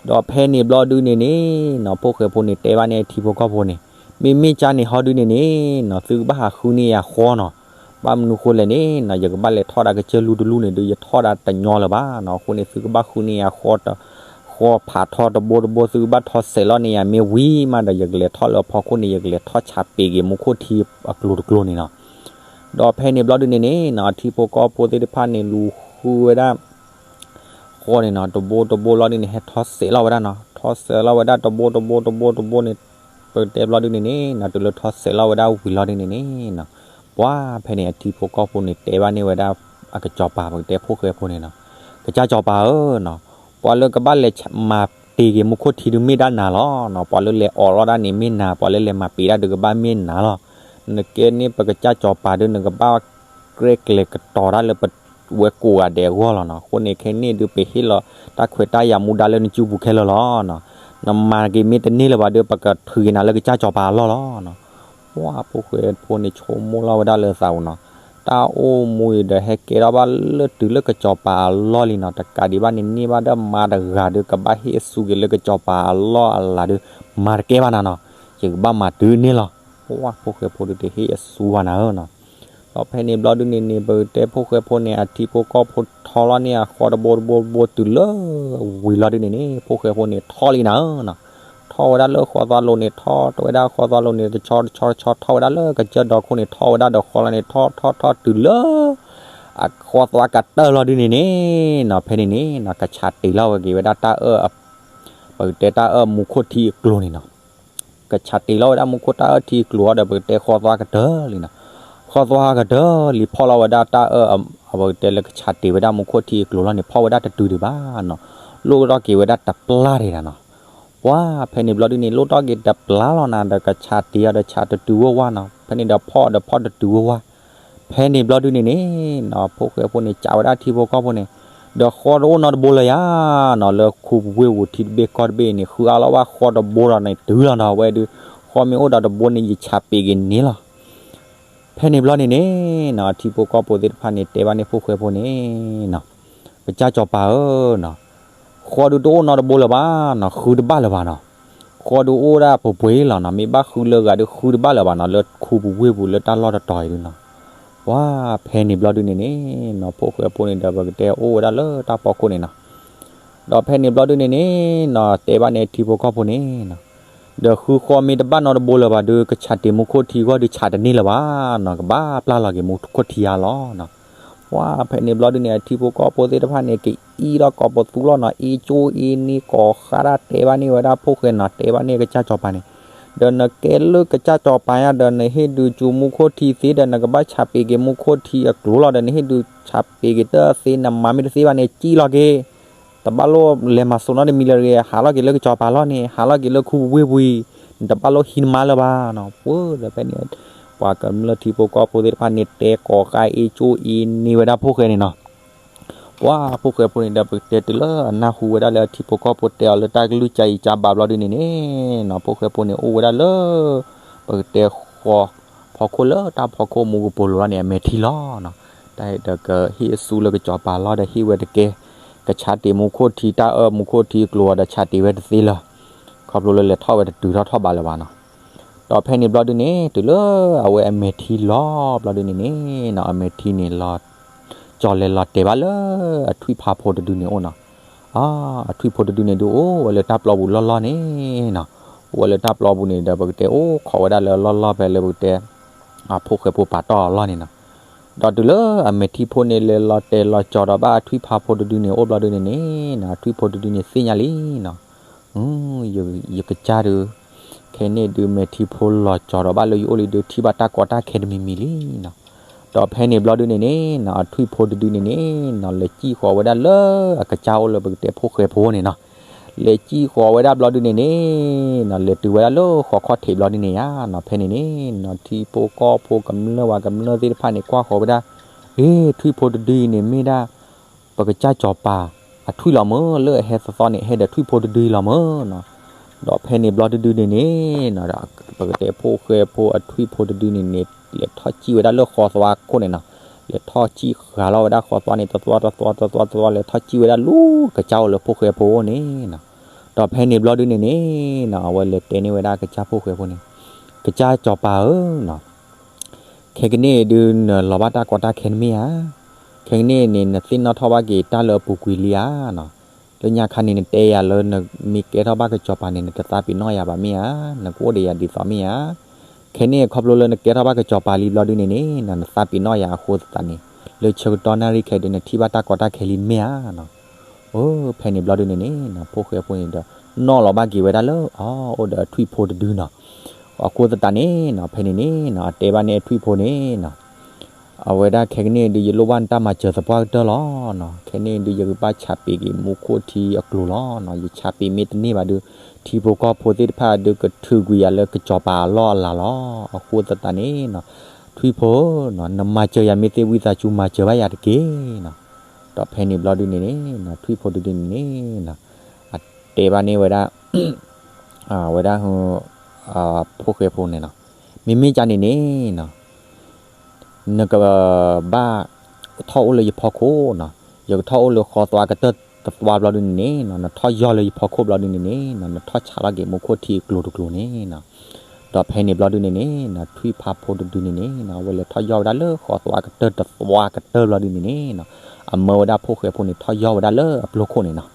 ဒီးဖဲန့ၣ်ဘျီဒုးန့ၣ်န့ၣ်နီၤ ဖိၣ်ဃဲဖိန့ၣ်တဲဘၣ်န့ၣ်ထံဖိကီၢ်ဖိန့ၣ် မ့မ့ၢ်ကၢ်န့ၣ်ဟီဒုးန့ၣ်န့ၣ်နီၤ သုကဘၣ်ဟးဃုန့ၢ်ယၤဃီနီၤ ဘၣ်မနုၤဃိလဲၣ်န့ၣ်နီၤ ယကဘၣ်လဲၤထီၣ်ဒၣ်ကစၢၢ်လူတလူန့ၣ်ဒုး ယထီၣ်ဒၣ်တညီလၢၤဘၣ်နီၤ အဃိန့ၣ် သုကဘၣ်ဃုန့ၢ်ယၤဃီ ဃီဖးထီတဘိတဘိ သုကဘၣ်ထီဆဲးလီၤန့ၢ်ယၤ မ့ၢ်ဝံၤမးဒီး ယကလဲၤထီၣ်လၢအဖီခိၣ်န့ၣ် ယကလဲၤထီၣ်ဆးပ့ၤက့ၤမူခိၣ်ထံအကျိၤတကျိၤန့ၣ်နီၤ. ဒီးဖဲန့ၣ်ဘျီဒုးန့ၣ်န့ၣ်နီၤ အထံဖိကီၢ်ဖိသ့ၣ်တဖၣ်န့ၣ် လူၤဃုဝဲဒၣ် ဃီန့ၣ်နီၤ တဘိတဘိလီၤဒုးန့ၣ် ဟဲထီဆဲးလီၤဝဲဒၣ်နီၤ ထီဆဲးလီၤဝဲဒၣ်တဘိတဘိတဘိတဘိန့ၣ် ပကတဲဘျီဒုးန့ၣ်န့ၣ်နီၤ တုၤလၢထီဆဲးလီၤဝဲဒၣ်ဝံၤလီၤဒုးန့ၣ်န့ၣ်နီၤ ပှၤဖဲန့ၣ်အထံဖိကီၢ်ဖိန့ၣ် တဲဘၣ်န့ၢ်ဝဲဒၣ် အကစီၤပၤ ပကတဲဖိၣ်ဃဲဖိန့ၣ်နီၤ ကစၢ်စီၤပၤဧၢနီၤ ပှၤလၢကဘၣ်လဲၤမၤပ့ၤက့ၤမူခိၣ်ထံဒုးမ့ၢ်ဒၣ်နၤလီၤနီၤ ပှၤလၢလဲၤအိးလီၤဒၣ်န့ၣ်မ့ၢ်နၤ ပှၤလၢလဲၤမၤပ့ၤဒၣ်ဒုးကဘၣ်မ့ၢ်နၤလီၤ. နကဲန့ၣ်ပကစၢ်စီၤပၤဒုး နကဘၣ်ကြဲကျဲၤကတီၤတၢ်လၢပဝဲကိးဂၤဒဲးအဂီၢ်လီၤနီၤ အဃိန့ၣ်ခဲန့ၣ်ဒုး ပဟ့ၣ်လီၤတၢ်ခွဲးတၢ်ယာ်မူဒါလၢနစုပူၤခဲလၢာ်လီၤနီၤ နမၤက့ၤမ့ၢ်တန့ၢ်လၢၤဘၣ်ဒုး ပကထုးက့ၤနၤလၢကစၢ်စီၤပၤအလီၢ်လီၤနီၤ. ပှၤဖိၣ်ဃဲဖိန့ၣ် ဆိကမိၣ်လီၤဝဲဒၣ်လၢသးပူၤနီၤ တၢ်အိၣ်မူအံၤဒီးဟဲကဲထီၣ်ဘၣ်လၢတုၤလၢကစီၤပၤအလီၢ်လံနီၤ တကးဒံးဘၣ်န့ၣ်န့ၢ်ဘၣ်ဒီးမါတဂၤဒုး ကဘၣ်ဟ့ၣ်အစုက့ၤလၢကစီၤပၤအလီၢ်အလၤဒုး မၤတကဲဘၣ်နၤနီၤ ယကဘၣ်မၤတုၤန့ၢ်လီၤ. ပှၤဖိၣ်ဃဲဖိဒုးတဟ့ၣ်အစုဘၣ်နၤဧၢနီၤ ဒီးဖဲန့ၣ်ဘျီဒုးန့ၣ်န့ၣ် ပကတဲဖိၣ်ဃဲဖိန့ၣ် အထံဖိကီၢ်ဖိထီလီၤန့ၢ်အဃီတဘိတဘိတဘိတုၤလၢဝံၤလီၤဒုးန့ၣ်န့ၣ် ဖိၣ်ဃဲဖိန့ၣ်ထီၣ်လံနၤဧၢနီၤ ထီၣ်ဝဲဒၣ်လၢဃီသွါလိၤန့ၣ် ထီၣ်ဝဲဒၣ်ဃီသွါလိၤန့ၣ် တဆီတဆီတဆီ ထီၣ်ဝဲဒၣ်လၢကစၢၢ်ဒီခိၣ်န့ၣ် ထီၣ်ဝဲဒၣ်ဒီးဃီလီၤန့ၣ် ထီၣ်ထီၣ်ထီၣ်တုၤလၢ အဃီသွါကတၢၢ်လီၤဒုးန့ၣ်န့ၣ်နီၤ ဖဲန့ၣ်န့ၣ်နီၤ ကဆးတ့ၢ်လီၤဝဲက့ၤဝဲဒၣ်တၢ်အၢၣ် ပကတဲတၢ်အၢၣ်မူခိၣ်ထံအကျိၤန့ၣ်နီၤ ကဆးတ့ၢ်လီၤဝဲဒၣ်မူခိၣ်တၢ်အၢၣ်ထံအကျိၤအီၤဒီး ပကတဲဃီသွါကတၢၢ်လံနီၤ ဃီသွါကတၢၢ်လံ ဖီၣ်လီၤဝဲဒၣ်တၢ်အၢၣ် ပကတဲလၢကဆးတ့ၢ်ဝဲဒၣ်မူခိၣ်ထံအကျိၤလီၤန့ၣ် ဖီၣ်ဝဲဒၣ်တတုၤဒံးဘၣ်နီၤ လိၣ်ထီၣ်က့ၤဝဲဒၣ်တပျၢ်ဒံးနၤနီၤ ပှၤဖဲန့ၣ်ဘျီဒုးန့ၣ် လိၣ်ထီၣ်က့ၤတပျၢ်လီၤနၤဒီး ကဆးတ့ၢ်အီၤဒီးဆးတတုၤဝဲဝါနီၤ ဖဲန့ၣ်ဒီးဖီၣ်ဒီးဖီၣ်တတုၤဝဲဝါ ဖဲန့ၣ်ဘျီဒုးန့ၣ်န့ၣ်နီၤ ဖိၣ်ဃဲဖိန့ၣ် ကးဝဲဒၣ်ထံဖိကီၢ်ဖိန့ၣ် ဒီးဃီတအိၣ်နီတဘိလၢၤယၤနီၤ လၢခူပူၤဝ့ၢ်ပူၤထံတဘ့ၣ်ကီၢ်တဘ့ၣ်န့ၣ် ဃုအါလီၤဘၣ်ဃီတဘိဒီးန့ၣ်တုၤလီၤနီၤ အဝဲဒုး ဃီမ့ၢ်အိၣ်ဒီးတဘိန့ၣ် ယဆးပ့ၤက့ၤန့ၣ်လီၤ ဖဲန့ၣ်ဘျီန့ၣ်န့ၣ်နီၤ အထံဖိကီၢ်ဖိသ့ၣ်တဖၣ်န့ၣ် တဲဘၣ်န့ၣ်ဖိၣ်ဃဲဖိန့ၣ်နီၤ ကစၢ်စီၤပၤဧၢနီၤ ဃီဒုးတအိၣ်နီတဘိလၢၤဘၣ်နီၤ ဃုတဘၣ်လၢၤဘၣ်နီၤ ထံဖိကီၢ်ဖိသ့ၣ်တဖၣ်န့ၣ်က့ၤဃုကီၢ်ဒုးအိၣ်ဒၣ်ပှဲၤပှဲၤလီၤနီၤ, မ့ၢ်ဘၣ်ဃုလၢဂၤဒုးဃုတဘၣ်လၢၤဘၣ်နီၤ, လၢခူပူၤဝ့ၢ်ပူၤလၢတၢ်လီၢ်တတီၤအံၤဒုးနီၤ. ပှၤဖဲန့ၣ်ဘျီဒုန့ၣ်န့ၣ်နီၤ ဖိၣ်ဃဲဖိန့ၣ်ဒီး ပကတဲအိၣ်ဝဲဒၣ်လၢတၢ်ဖီခိၣ်န့ၣ်နီၤ. ဒီးဖဲန့ၣ်ဘျီဒုန့ၣ်န့ၣ်နီၤ တဲဘၣ်န့ၣ်ထံဖိကီၢ်ဖိန့ၣ်နီၤ, ဒီးဃုဃီမ့ၢ်တဘၣ်နီတဘိလၢၤဘၣ်ဒုး ကဆးတ့ၢ်မူခိၣ်ထံအဂီၢ်ဒုးဆးတန့ၢ်လၢၤဘၣ်နီၤ, ကဘၣ်ပျၢ်လီၤက့ၤမူခိၣ်ထံဧါလီၤနီၤ. ပှၤဖဲန့ၣ်ဘျီဒုန့ၣ် အထံဖိကီၢ်ဖိသ့ၣ်တဖၣ်န့ၣ် ကအံၣ်ထီၣ်ကိးပသူလီၤနီၤ, အ့ၣ်ကၠိအ့ၣ်န့ၢ်ကိးဃၣ်ဒၣ် တဲဘၣ်န့ၢ်ဝဲဒၣ်ဖိၣ်ဃဲနီၤ, တဲဘၣ်န့ၢ်ကစၢ်စီၤပၤန့ၣ်, ဒီးနကဲလၢကစၢ်စီၤပၤညါဒီး နဟ့ၣ်ဒုးကၠိမူခိၣ်ထံသ့ဒီး နကဘၣ်ဆးပ့ၤက့ၤမူခိၣ်ထံအကျိၤလီၤ, ဒီးနဟ့ၣ်ဒုးဆးပ့ၤက့ၤတသ့ နမၤမ့ၢ်တသ့ဘၣ်န့ၣ် ကံၣ်လီၤက့ၤ တဘၣ်လိၣ်လဲၤမၤစိးနီတမံၤလၢၤတဂ့ၤ, ဟးလီၤက့ၤလၢကစီၤပၤလီၢ်န့ၣ်, ဟးလီၤက့ၤလၢခူပူၤဝ့ၢ်ပူၤအံၤ, နတဘၣ်လိၣ်ဟံးနမါလၢၤဘၣ်နီၤ. ပှၤဒီးဖဲန့ၣ် ပှၤကမျၢၢ်ထံဖိကီၢ်ဖိသ့ၣ်တဖၣ်န့ၣ် တဲကိးဃၣ်အ့ၣ်ကၠိအ့ၣ်န့ၢ်ဝဲဒၣ်ဖိၣ်ဃဲန့ၣ်နီၤ. ပှၤဖိၣ်ဃဲဖိန့ၣ်ဒီး ပကတဲတုၤလၢအနၢ်ဟူဝဲဒၣ်လၢအထံဖိကီၢ်ဖိတဲအီၤလၢတၢ်ကလုၢ်ကါအံၤကါဘၣ်ဘျီဒုန့ၣ်န့ၣ်နီၤ, ဖိၣ်ဃဲဖိန့ၣ်အိၣ်ဝဲဒၣ်လၢ ပကတဲဃီ ဖီခိၣ်လၢတၢ်ဖီခိၣ်မူကပိာ်လိၤလီၤန့ၣ် အမဲာ်ထံလီၤနီၤ. တၢ်ဒီးကဟ့ၣ်အစုလၢကစီၤပၤလီၢ်ဒီး ဟ့ၣ်ဝဲတကဲ ကဆးတ့ၢ်မူခိၣ်ထံ တၢ်အၢမူခိၣ်ထံအကျိၤအီၤဒီး ဆးတ့ၢ်ဝဲတသ့လၢၤ, ခီဖျိလၢလဲၤထီၣ်ဝဲတတုၤထီၣ်ထီၣ်ဘးလၢၤဘၣ်နီၤ. ဒီးဖဲန့ၣ်ဘျီဒုန့ၣ် တုၤလၢအဝဲအမဲာ်ထံလီၤဘျီဒုန့ၣ်န့ၣ်နီၤ, အမဲာ်ထံန့ၣ်လီၤ ကၠီၤလဲၤလီၤတဲာ်ဘၣ်လၢအထွံၣ်ဖးဖိတဒုန့ၣ်အိၣ်နီၤ. အထွံၣ်ဖိတဒုန့ၣ်ဒုး အိၣ်ဝဲလၢတၢ်ပျီပူၤလီၢ်လီၢ်န့ၣ်နီၤ, အိၣ်ဝဲလၢတၢ်ပျီပူၤန့ၣ်ဒီး ပကတဲအိၣ်ခိးဝဲဒၣ်လၢလီၢ်လီၢ်ဖဲလၢပကတဲ အဖိၣ်ဃဲဖိပာ်တီၢ်အလီၢ်န့ၣ်နီၤ. ဒီးတုၤလၢအမဲာ်ထံဖိန့ၣ် လဲၤလီၤတဲာ်လီၤကၠီၤဒီးဘၣ်အထွံၣ်ဖးဖိတဒုန့ၣ် အိၣ်ဘျီဒုန့ၣ်န့ၣ်နီၤ, အထွံၣ်ဖိတဒုန့ၣ်သ့ၣ်ညါလံနီၤ. ယကစၢ်ဒုး ခဲန့ၣ်ဒုး မဲာ်ထံဖိလီၤကၠီၤဒီးဘၣ်လၢယအိၣ်လံဒုး ထံၣ်ဘၣ်တၢ်ကီတၢ်ခဲတမံၤမံၤလံနီၤ. ဒီးဖဲန့ၣ်ဘျီဒုန့ၣ်န့ၣ်နီၤ, အထွံၣ်ဖိတဒုန့ၣ်န့ၣ်နီၤ လဲၤစံၣ်ဃီၤဝဲဒၣ်လၢအကစၢ်အိၣ်လၢပကတဲဖိၣ်ဃဲဖိန့ၣ်နီၤ. လဲၤစံၣ်ဃီၤဝဲဒၣ်ဘျီဒုန့ၣ်န့ၣ်နီၤ, လဲၤတုၤဝဲဒၣ်လၢဃီခီၣ်ထံးဘျီဒုန့ၣ်ဧါနီၤ. ဖဲန့ၣ်န့ၣ်နီၤ, ထံဖိကီၢ်ဖိကမျၢၢ်ဝဲကမျၢၢ်သ့ၣ်တဖၣ်န့ၣ် ကွၢ်ဃီၤဝဲဒၣ်, အ့ ထွံၣ်ဖိတဒုအံၤန့ၣ်မ့ၢ်ဒၣ် ပကစၢ်စီၤပၤအထွံၣ်လီၤမၢ်, လၢအဟဲသီသီန့ၣ် ဟဲဒီးထွံၣ်ဖိတဒုအံၤလီၤမၢ်နီၤ. ဒီးဖဲန့ၣ်ဘျီဒုဒုန့ၣ်န့ၣ်နီၤ, ပကတဲဖိၣ်ဃဲဖိအထွံၣ်ဖိတဒုန့ၣ်န့ၣ် လဲၤထီၣ်စံၣ်ဝဲဒၣ်လၢဃီသွါခိၣ်န့ၣ်နီၤ. လဲၤထီၣ်စံၣ်ဃာ်လီၤဝဲဒၣ်ဃီသွါန့ၣ် တသွါတသွါတသွါတသွါ လဲၤထီၣ်စံၣ်ဝဲဒၣ်လၢကစၢ်အိၣ်လၢဖိၣ်ဃဲဖိန့ၣ်နီၤ. ဒီးဖဲန့ၣ်ဘျီဒုန့ၣ်န့ၣ်နီၤ, အဝဲလဲၤတဲန့ၢ်ဝဲဒၣ်ကစၢ်ဖိၣ်ဃဲဖိန့ၣ်, ကစၢ်စီၤပၤဧၢနီၤ, ခဲကနံၣ်အံၤဒုး နလီၤဘၣ်တၢ်ကီတၢ်ခဲနမ့ၢ်ဧါ. ခဲကနံၣ်အံၤန့ၣ် နသ့ၣ်နီၣ်ထီၣ်ဘၣ်က့ၤတၢ်လၢအပူၤကွံာ်လံဧါနီၤ. လၢညါခါန့ၣ် နတဲယၤလၢနမ့ၢ်ကဲထီၣ်ဘၣ်ကစီၤပၤန့ၣ် နတသးပ့ၤနီၣ်ယၤဘၣ်မ့ၢ်ဧါ, နကအိၣ်ဒီးယၤဒ်သိးမ့ၢ်ဧါ. ခဲန့ၣ်ခီဖျိလၢနကဲထီၣ်ဘၣ်ကစီၤပၤလံဘျီဒုန့ၣ်န့ၣ်နီၤ, နသးပ့ၤနီၣ်ယၤအဃိသတးန့ၣ် လၢဆၢကတီၢ်နၣ်ရံၣ်ခဲအံၤဒုး နထံၣ်ဘၣ်တၢ်ကီတၢ်ခဲလံမ့ၢ်ဧါနီၤ. အိ ဖဲန့ၣ်ဘျီဒုန့ၣ်န့ၣ်နီၤ, ဖိၣ်ဃဲဖိန့ၣ်ဒီး နီၣ်လီၤဘၣ်က့ၤဝဲဒၣ်လၢ အအိၣ်ဒီးအထွံၣ်ဖိတဒုနီၤ. အဃိသတးန့ၣ်နီၤ, ဖဲန့ၣ်န့ၣ်နီၤ, အတဲဘၣ်န့ၣ်အထွံၣ်ဖိန့ၣ်နီၤ, အဝဲဒၣ်ခဲကနံၣ်အံၤဒုး ယလိၣ်ဘၣ်နတၢ်မၤစၢၤသပှၢ်ကတၢၢ်လီၤနီၤ. ခဲန့ၣ်အံၤဒုး ယကဘၣ်ဆးပ့ၤက့ၤမူခိၣ်ထံအကျိၤလီၤနီၤ. ယဆးပ့ၤမ့ၢ်တန့ၢ်ဘၣ်ဒုး ထံဖိကီၢ်ဖိသ့ၣ်တဖၣ်ဒုး ကထုးကွံာ်ယၤလၢကစီၤပၤအလီၢ်အလၤလီၤ. အဃိသတးန့ၣ်နီၤ, ထွံၣ်ဖိနီၤ, နမၤစၢၤယၤမ့ၢ်သ့ ဝံသးစူၤမၤစၢၤဘၣ်ယၤတက့ၢ်နီၤ. ဒီးဖဲန့ၣ်ဘျီဒုန့ၣ်န့ၣ်နီၤ, ထွံၣ်ဖိတဒုန့ၣ်န့ၣ်နီၤ, အတဲဘၣ်န့ၢ်ဝဲဒၣ် ဝဲဒၣ် ဖိၣ်ဃဲဖိန့ၣ်နီၤ, မ့မ့ၢ်ကန့ၣ်န့ၣ်နီၤ, နကဘၣ်ထီၣ်အိၣ်လၢယဖီခိၣ်နီၤ. ယကထီၣ်အိၣ်လၢဃီသွါကတၢၢ်တသွါဘျီဒုန့ၣ်န့ၣ်နီၤ, နထီၣ်ယီၢ်လၢယဖီခိၣ်ဘျီဒုန့ၣ်န့ၣ်နီၤ, နထီၣ်ဆးလီၤက့ၤမူခိၣ်ထံအကျိၤတကျိၤန့ၣ်နီၤ. ဒီးဖဲန့ၣ်ဘျီဒုန့ၣ်န့ၣ်နီၤ, ထွံၣ်ဖးဖိတဒုန့ၣ်န့ၣ်နီၤ, အဝဲလဲၤထီၣ်ယီၢ်ဝဲဒၣ်လၢဃီသွါကတၢၢ်တသွါကတၢၢ်ဘျီဒုန့ၣ်န့ၣ်နီၤ, အမၢဝဲဒၣ်ဖိၣ်ဃဲဖိန့ၣ် ထီၣ်ယီၢ်ဝဲဒၣ်လၢအပျိခိၣ်န့ၣ်နီၤ.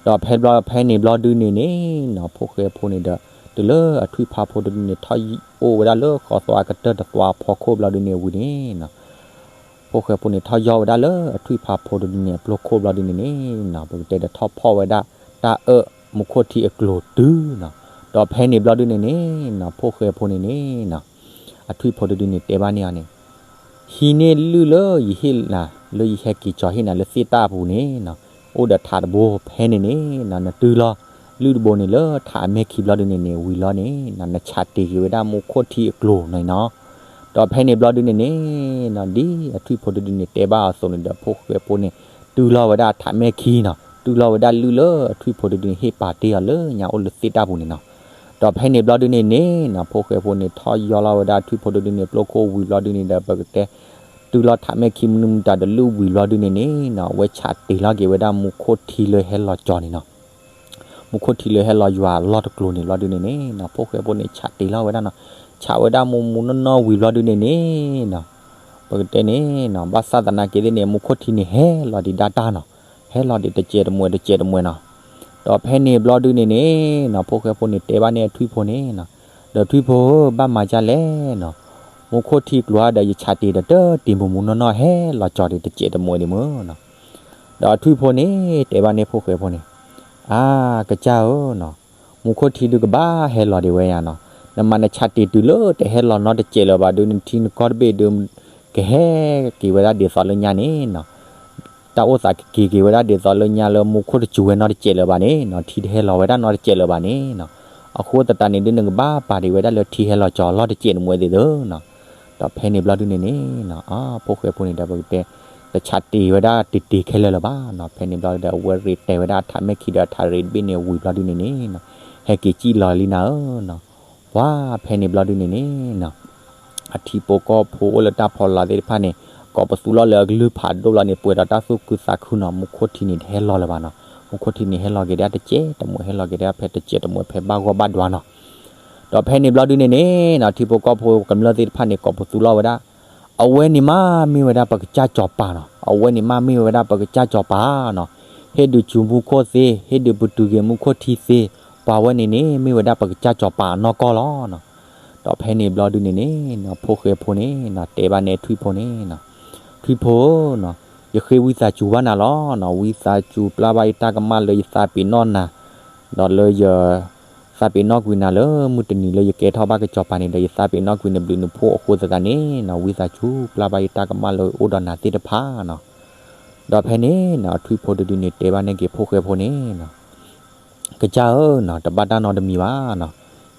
ဒီးဖဲဘျီ ဖဲန့ၣ်ဘျီဒုန့ၣ်န့ၣ်နီၤ, ဖိၣ်ဃဲဖိန့ၣ်ဒီး တုၤလၢအထွံၣ်ဖးဖိတဒုန့ၣ် ထီၣ်အိၣ်ဝဲဒၣ်လၢဃီသွါကတၢၢ်တသွါဖီခိၣ်ဘျီဒုန့ၣ်ဝံၤန့ၣ်နီၤ, ဖိၣ်ဃဲဖိန့ၣ် ထီၣ်ယီၢ်ဝဲဒၣ်လၢအထွံၣ်ဖးဖိတဒုန့ၣ်အပျိခိၣ်ဘျီဒုန့ၣ်န့ၣ်နီၤ, ပကတဲဒီးထီၣ်ဖီၣ်ဝဲဒၣ်တၢ်အၢမူခိၣ်ထံအကျိၤတုၤနီၤ. ဒီးဖဲန့ၣ်ဘျီဒုန့ၣ်န့ၣ်နီၤ, ဖိၣ်ဃဲဖိန့ၣ်န့ၣ်နီၤ, အထွံၣ်ဖိတဒုန့ၣ်တဲဘၣ်န့ၢ်အီၤန့ၣ် ဟံးန့ၢ်လုၢ်လၢယဟ့ၣ်နၤ လၢယဟဲက့ၤကၠီၤဟ့ၣ်နၤလၢသ့ၣ်တၢ်အပူၤန့ၣ်နီၤ, အိၣ်ဒီးထးတဘိဖဲန့ၣ်န့ၣ်နီၤ, နတုၤလီၤလုၢ်တဘိန့ၣ်လၢထးအမဲၢ်ခံဘျီဒုန့ၣ်န့ၣ် ဝံၤလီၤန့ၣ်နီၤ, နဆးတ့ၢ်က့ၤဝဲဒၣ်မူခိၣ်ထံအကျိၤန့ၣ်နီၤ. ဒီးဖဲန့ၣ်ဘျီဒုန့ၣ်န့ၣ်နီၤ, ဒ်အထွံၣ်ဖိတဒုန့ၣ်တဲဘၣ်အီၤအသိးန့ၣ်ဒီး ဖိၣ်ဃဲဖိန့ၣ် တုၤလီၤဝဲဒၣ်အထးမဲၢ်ခံနီၤ, တုၤလီၤဝဲဒၣ်လုၢ်လၢအထွံၣ်ဖိတဒုန့ၣ် ဟ့ၣ်ပာ်တ့ၢ်အီၤလၢညါအိၣ်လၢသ့ၣ်တၢ်ပူၤန့ၣ်နီၤ. ဒီးဖဲန့ၣ်ဘျီဒုန့ၣ်န့ၣ်နီၤ, ဖိၣ်ဃဲဖိန့ၣ် ထီၣ်ယီၢ်လီၤဝဲဒၣ်ထွံၣ်ဖိတဒုန့ၣ် ပျိခိၣ်ဝံၤဘျီဒုန့ၣ်ဒီး ပကတဲ တုၤလီၤထးမဲၢ်ခံမနုၤမတၤဒီး လုၢ်ဝံၤဘျီဒုန့ၣ်န့ၣ်နီၤ, အဝဲဆးတ့ၢ်လီၤက့ၤဝဲဒၣ်မူခိၣ်ထံလၢဟဲလီၤကၠီၤန့ၣ်နီၤ. မူခိၣ်ထံလၢဟဲလီၤယွၤလီၢ်တကျိၤန့ၣ်ဘျီဒုန့ၣ်န့ၣ်နီၤ ဖိၣ်ဃဲဖိန့ၣ် ဆးတ့ၢ်လီၤဝဲဒၣ်နီၤ, ဆးဝဲဒၣ်မူမူနီၢ်နီၢ်ဝံၤဘျီဒုန့ၣ်န့ၣ်နီၤ, ပကတဲန့ၣ်နီၤ ဘၣ်ဆၣ်သနာ်က့သ့ၣ်န့ၣ် မူခိၣ်ထံန့ၣ်ဟဲလီၤဒံးဒၣ်တၢ်နီၤ, ဟဲလီၤဒံးတစဲးတမှဲးတစဲးတမှဲးနီၤ, ဒီးဖဲန့ၣ်ဘျီဒုန့ၣ်န့ၣ်နီၤ ဖိၣ်ဃဲဖိန့ၣ် တဲဘၣ်န့ၣ်ထွံၣ်ဖိန့ၣ်နီၤ, ဒီးထွံၣ်ဖိဧၢ ဘၣ်မၤဒ်လဲၣ်နီၤ, မူခိၣ်ထံကျိၤဧါဒီး ယဆးတ့ၢ်ဒီးတတ့ၢ်မူမူနီၢ်နီၢ် ဟဲလီၤကၠီၤဒံးတစဲးတမှဲးဒံးမ့ၢ်နီၤ, ဒီးထွံၣ်ဖိန့ၣ် တဲဘၣ်န့ၣ်ဖိၣ်ဃဲဖိန့ၣ်, အါ ကစၢ်ဧၢနီၤ, မူခိၣ်ထံဒုကဘၣ်ဟဲလီၤဒံးဝဲယါနီၤ, နမၤနဆးတ့ၢ်တုၤလၢတဟဲလီၤနီတစဲးလၢၤဘၣ်ဒု နထံနကီၢ်တဘ့ၣ်ဒု ကဟဲက့ၤဝဲဒၣ်ဒ်သိးလၢညါန့ၣ်နီၤ, တၢ်အိၣ်သးကက့ၤက့ၤဝဲဒၣ်ဒ်သိးလၢညါလၢမူခိၣ်တစူၤဝဲနီတစဲးလၢၤဘၣ်န့ၣ်နီၤ, ထံတဟဲလီၤဝဲဒၣ်နီတစဲးလၢၤဘၣ်န့ၣ်နီၤ, အဃိသတးန့ၣ်ဒု နကဘၣ်ပာ်ဒံးဝဲဒၣ်လၢထံဟဲလီၤကၠီၤလီၢ်တစဲးတမှဲးဒံးသုနီၤ, ဒီးဖဲန့ၣ်ဘျီဒုန့ၣ်န့ၣ်နီၤ အါ ဖိၣ်ဃဲဖိန့ၣ်ဒီးပကတဲ တဆးတ့ၢ်ဝဲဒၣ်တ့ၢ်တ့ၢ်ခဲလၢာ်လၢၤဘၣ်နီၤ, ဖဲန့ၣ်ဘျီဒီး အဝဲရ့းတဲဝဲဒၣ်အထးမဲၣ်ခံဒီးအထးရ့းတဘ့ၣ်န့ၣ်ဝံၤဘျီဒုန့ၣ်န့ၣ်နီၤ, ဟဲက့ၤစံၣ်လီၤလံနၤဧၢနီၤ, ပှၤဖဲန့ၣ်ဘျီဒုန့ၣ်န့ၣ်နီၤ အထံဖိကီၢ်ဖိအိၣ်လၢတၢ်ဖီလာ်သ့ၣ်တဖၣ်န့ၣ် ကိးပသူလီၤလၢအကလုၢ်ဖးဒိၣ်လီၤန့ၣ် ပှဲၤဒီးတၢ်သူၣ်ခုသးခုနီၤ, မူခိၣ်ထံန့ၣ်တဟဲလီၤလၢၤဘၣ်နီၤ, မူခိၣ်ထံန့ၣ်ဟဲလီၤက့ၤဒၣ်တစဲးတမှဲး ဟဲလီၤက့ၤဒၣ်ဖဲတစဲးတမှဲးဖဲဘၣ်ဂီၢ်ဘၣ်ဒွါနီၤ, ဒီးဖဲန့ၣ်ဘျီဒုန့ၣ်န့ၣ်နီၤ ထံဖိကီၢ်ဖိကမျၢၢ်သ့ၣ်တဖၣ်န့ၣ် ကိးပသူလီၤဝဲဒၣ် အဝဲန့ၣ်မးမ့ၢ်ဝဲဒၣ်ပကစၢ်စီၤပၤနီၤ, အဝဲန့ၣ်မးမ့ၢ်ဝဲဒၣ်ပကစၢ်စီၤပၤနီၤ, ဟ့ၣ်ဒုးစူၤမူခိၣ်သ့, ဟ့ၣ်ဒုးပတုာ်က့ၤမူခိၣ်ထံသ့, ပှၤဝဲန့ၣ်န့ၣ် မ့ၢ်ဝဲဒၣ်ပကစၢ်စီၤပၤအနီၢ်ကီၢ်လီၤနီၤ, ဒီးဖဲန့ၣ်ဘျီဒုန့ၣ်န့ၣ်နီၤ ဖိၣ်ဃဲဖိန့ၣ်နီၤ တဲဘၣ်န့ၣ်ထွံၣ်ဖိန့ၣ်နီၤ, ထွံၣ်ဖိဧၢနီၤ, ယဃ့ဝံသးစူၤဘၣ်နၤလီၤနီၤ, ဝံသးစူၤပျၢ်ဘၣ်ယတၢ်ကမၣ်လၢယသးပ့ၤနီၣ်နၤ ဒီးလၢယ သးပ့ၤနီၣ်ကွံာ်နၤလၢမုၢ်တနံၤလၢယကဲထီၣ်ဘၣ်ကစီၤပၤန့ၣ်ဒီး ယသးပ့ၤနီၣ်ကွံာ်နဘျုးနဖှိၣ်အဃိသတးန့ၣ်နီၤ ဝံသးစူၤပျၢ်ဘၣ်ယတၢ်ကမၣ်လၢအိၣ်ဒီးနၤသ့ၣ်တဖၣ်နီၤ, ဒီးဖဲန့ၣ်နီၤ ထွံၣ်ဖိတဒုန့ၣ် တဲဘၣ်န့ၢ်က့ၤဖိၣ်ဃဲဖိန့ၣ်နီၤ ကစၢ်ဧၢနီၤ တဘၣ်တၢ်နီတမံၤဘၣ်နီၤ,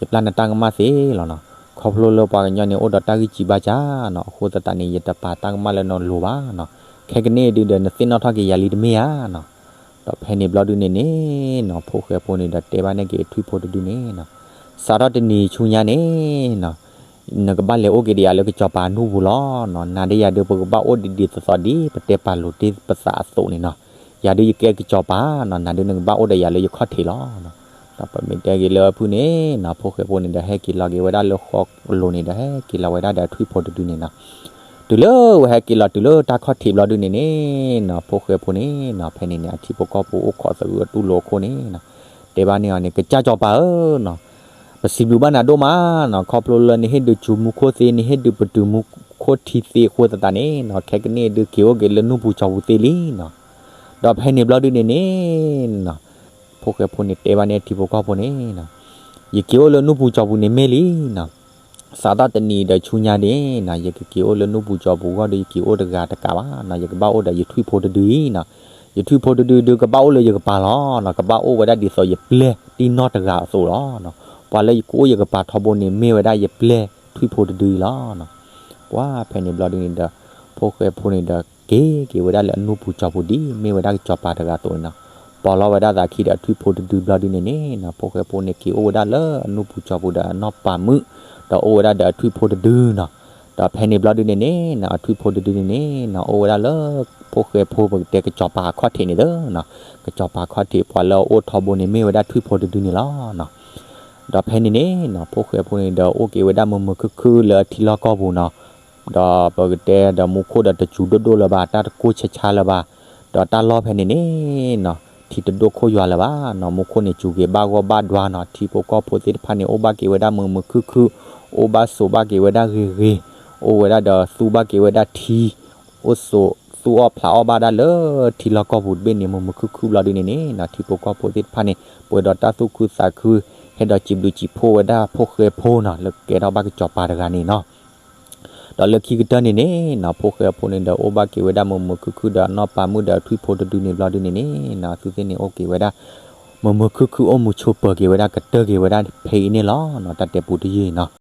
ယပျၢ်နတၢ်ကမၣ်သ့လီၤနီၤ, ခီဖျိလၢပှၤကညီန့ၣ် အိၣ်ဒီးတၢ်ဂံၢ်စၢ်ဘါစၢ်နီၤ အဃိသတးန့ၣ် ယတပာ်တၢ်ကမၣ်လၢနလိၤဘၣ်နီၤ, ခဲကနံၣ်ဒုဒီး နသ့ၣ်နီၣ်ထီၣ်က့ၤယၤလံတမ့ၢ်ဧါနီၤ, ဒီးဖဲန့ၣ်ဘျီဒုန့ၣ်န့ၣ်နီၤ ဖိၣ်ဃဲဖိန့ၣ်ဒီးတဲဘၣ်န့ၢ်က့ၤထွံၣ်ဖိတဒုန့ၣ်နီၤ, စးထီၣ်တနံၤဆူညါန့ၣ်နီၤ နကဘၣ်လဲၤအိၣ်က့ၤဒီးယၤလၢကစီၤပၤအနူၢ်ပူၤလီၤနီၤ, နၤဒီးယၤဒုး ပကဘၣ်အိၣ်ဒ်ဒ်သိးသိးဒ်ပတဲပာ်လိာ်တ့ၢ်ပသးအသိးန့ၣ်နီၤ, ယၤဒုးယကဲကစီၤပၤနီၤ နၤဒုးနကဘၣ်အိၣ်ဒီးယၤလၢယခီၣ်ထံးလီၤနီၤ, ဒီးပမ့ၢ်တဲက့ၤလၢအဖုၣ်န့ၣ်နီၤ ဖိၣ်ဃဲဖိန့ၣ်ဒီးဟဲက့ၤလီၤက့ၤဝဲဒၣ်လၢဃီလိၤန့ၣ်ဒီး ဟဲက့ၤလီၤဝဲဒၣ်ဒီးထွံၣ်ဖိတဒုန့ၣ်နီၤ, တုၤလၢဝဲဟဲက့ၤလီၤတုၤလၢတၢ်ခီၣ်ထံးဘျီဒုန့ၣ်န့ၣ်နီၤ ဖိၣ်ဃဲဖိန့ၣ်နီၤ ဖဲန့ၣ်န့ၣ် အထံဖိကီၢ်ဖိအိၣ်ခိးသဂၢၢ်တူၢ်လိာ်အခိၣ်န့ၣ်နီၤ တဲဘၣ်န့ၢ်အီၤန့ၣ် ကစၢ်စီၤပၤဧၢနီၤ, ပစံးဘျုးဘၣ်နၤဒိၣ်မးနီၤ, ခီဖျိလၢနဟ့ၣ်ဒုးစူၤမူခိၣ်သ့ နဟ့ၣ်ဒုးပတုာ်မူခိၣ်ထံသ့အဃိသတးန့ၣ်နီၤ ခဲကနံၣ်ဒုးက့ၤအိၣ်က့ၤလၢနူၢ်ပူၤစီၤပူၤသ့လံနီၤ, ဒီးဖဲန့ၣ်ဘျီဒုန့ၣ်န့ၣ်နီၤ ဖိၣ်ဃဲဖိန့ၣ်တဲဘၣ်န့ၢ်ထံဖိကီၢ်ဖိန့ၣ်နီၤ, ယက့ၤအိၣ်လၢနူၢ်ပူၤစီၤပူၤန့ၣ်မ့ၢ်လံနီၤ, စးထီၣ်တနံၤဒီးဆူညါန့ၣ်နီၤ ယကက့ၤအိၣ်လၢနူၢ်ပူၤစီၤပူၤအဂီၢ်ဒီး ယက့ၤအိၣ်တဂၤတကးဘၣ်နီၤ, ယကဘၣ်အိၣ်ဒီးယထွံၣ်ဖိတဒုအံၤနီၤ, ယထွံၣ်ဖိတဒုဒုးကဘၣ်အိၣ်လၢယကပၤလီၤနီၤ, ကဘၣ်အိၣ်ဝဲဒၣ်ဒ်သိးယပျဲၢ်တံၢ်နီၢ်တဂၤအသိးလီၤနီၤ, ပှၤလၢယကအိၣ်ယကပၤထီဘိန့ၣ် မ့ၢ်ဝဲဒၣ်ယပျဲၢ်ထွံၣ်ဖိတဒုအံၤလီၤနီၤ, ပှၤဖဲန့ၣ်ဘျီဒုန့ၣ်ဒီး ဖိၣ်ဃဲဖိန့ၣ်ဒီး က့ၤက့ၤဝဲဒၣ်လၢအနူၢ်ပူၤစီၤပူၤဒ်မ့ၢ်ဝဲဒၣ်ကစီၤပၤတဂၤအသိးန့ၣ်နီၤ, ပိာ်လီၤဝဲဒၣ်သးခံဒီးအထွံၣ်ဖိတဒုဘျီဒုန့ၣ်န့ၣ်နီၤ ဖိၣ်ဃဲဖိန့ၣ်က့ၤအိၣ်ဝဲဒၣ်လၢအနူၢ်ပူၤစီၤပူၤဒီးအနီၢ်ပၤမုၣ်, ဒီးအိၣ်ဝဲဒၣ်ဒီးအထွံၣ်ဖိတဒုနီၤ, ဒီးဖဲန့ၣ်ဘျီဒုန့ၣ်န့ၣ်နီၤ အထွံၣ်ဖိတဒုန့ၣ်န့ၣ်နီၤ အိၣ်ဝဲဒၣ်လၢ ဖိၣ်ဃဲဖိပကတဲကစီၤပၤအခီၣ်ထံးန့ၣ်သနီၤ, ကစီၤပၤအခီၣ်ထံး ပှၤလၢအအိၣ်ထီဘိန့ၣ်မ့ၢ်ဝဲဒၣ်ထွံၣ်ဖိတဒုန့ၣ်လီၤနီၤ. ဒီးဖဲန့ၣ်န့ၣ်နီၤ ဖိၣ်ဃဲဖိန့ၣ်ဒီး အိၣ်က့ၤဝဲဒၣ်မုာ်မုာ်ခုၣ်ခုၣ်လၢအထံလီၢ်ကီၢ်ပူၤနီၤ, ဒီးပကတဲဒီးမူခိၣ်ဒီးတစူၤဒိၣ်ဒိၣ်လၢၤဘၣ်, တၢ်တကိၢ်ဆါဆါလၢၤဘၣ်, ဒီးတၢ်လီၢ်ဖဲန့ၣ်န့ၣ်နီၤ ထံတဒိၣ်ခိၣ်ယွၤလၢၤဘၣ်နီၤ, မူခိၣ်န့ၣ်စူၤက့ၤဘၣ်ဂီၢ်ဘၣ်ဒွါနီၤ, ထံဖိကီၢ်ဖိသ့ၣ်တဖၣ်န့ၣ် အိၣ်ဘၣ်က့ၤဝဲဒၣ်မုာ်မုာ်ခုၣ်ခုၣ်, အိၣ်ဘၣ်ဆိးဘၣ်က့ၤဝဲဒၣ်ဂ့ၤဂ့ၤ, အိၣ်ဝဲဒၣ်ဒီးသူဘၣ်က့ၤဝဲဒၣ်ထံ, အိၣ်ဆိးသူအီၣ်ဖျးအီၣ်ဘၣ်ဒၣ်လၢထံလီၢ်ကီၢ်ပူၤတဘ့ၣ်န့ၣ် မုာ်မုာ်ခုၣ်ခုၣ်ဘျီဒုန့ၣ်န့ၣ်နီၤ, ထံဖိကီၢ်ဖိသ့ၣ်တဖၣ်န့ၣ် ပှဲၤဒီးတၢ်သူၣ်ခုသးခု, ဟဲဒီးစံးဘျုးစံးဖှိၣ်ဝဲဒၣ်ဖိၣ်ဃဲဖိနီၤ လၢကဲထီၣ်ဘၣ်ကစီၤပၤတဂၤန့ၣ်နီၤ. ဒီးလၢခံကတၢၢ်န့ၣ်န့ၣ်နီၤ ဖိၣ်ဃဲဖိန့ၣ်ဒီး အိၣ်ဘၣ်က့ၤဝဲဒၣ်မုာ်မုာ်ခုၣ်ခုၣ်ဒီးအနီၢ်ပၤမုၣ်ဒီးထွံၣ်ဖိတဒုန့ၣ်ဘျီဒုန့ၣ်န့ၣ်နီၤ သုသ့ၣ်န့ၣ်အိၣ်က့ၤဝဲဒၣ် မုာ်မုာ်ခုၣ်ခုၣ်အိၣ်မူဆိးပၢၤက့ၤဝဲဒၣ် ကတၢၢ်က့ၤဝဲဒၣ်ဖဲအံၤန့ၣ်လီၤနီၤ, တၢ်တဲပူတယုၢ်အံၤနီၤ.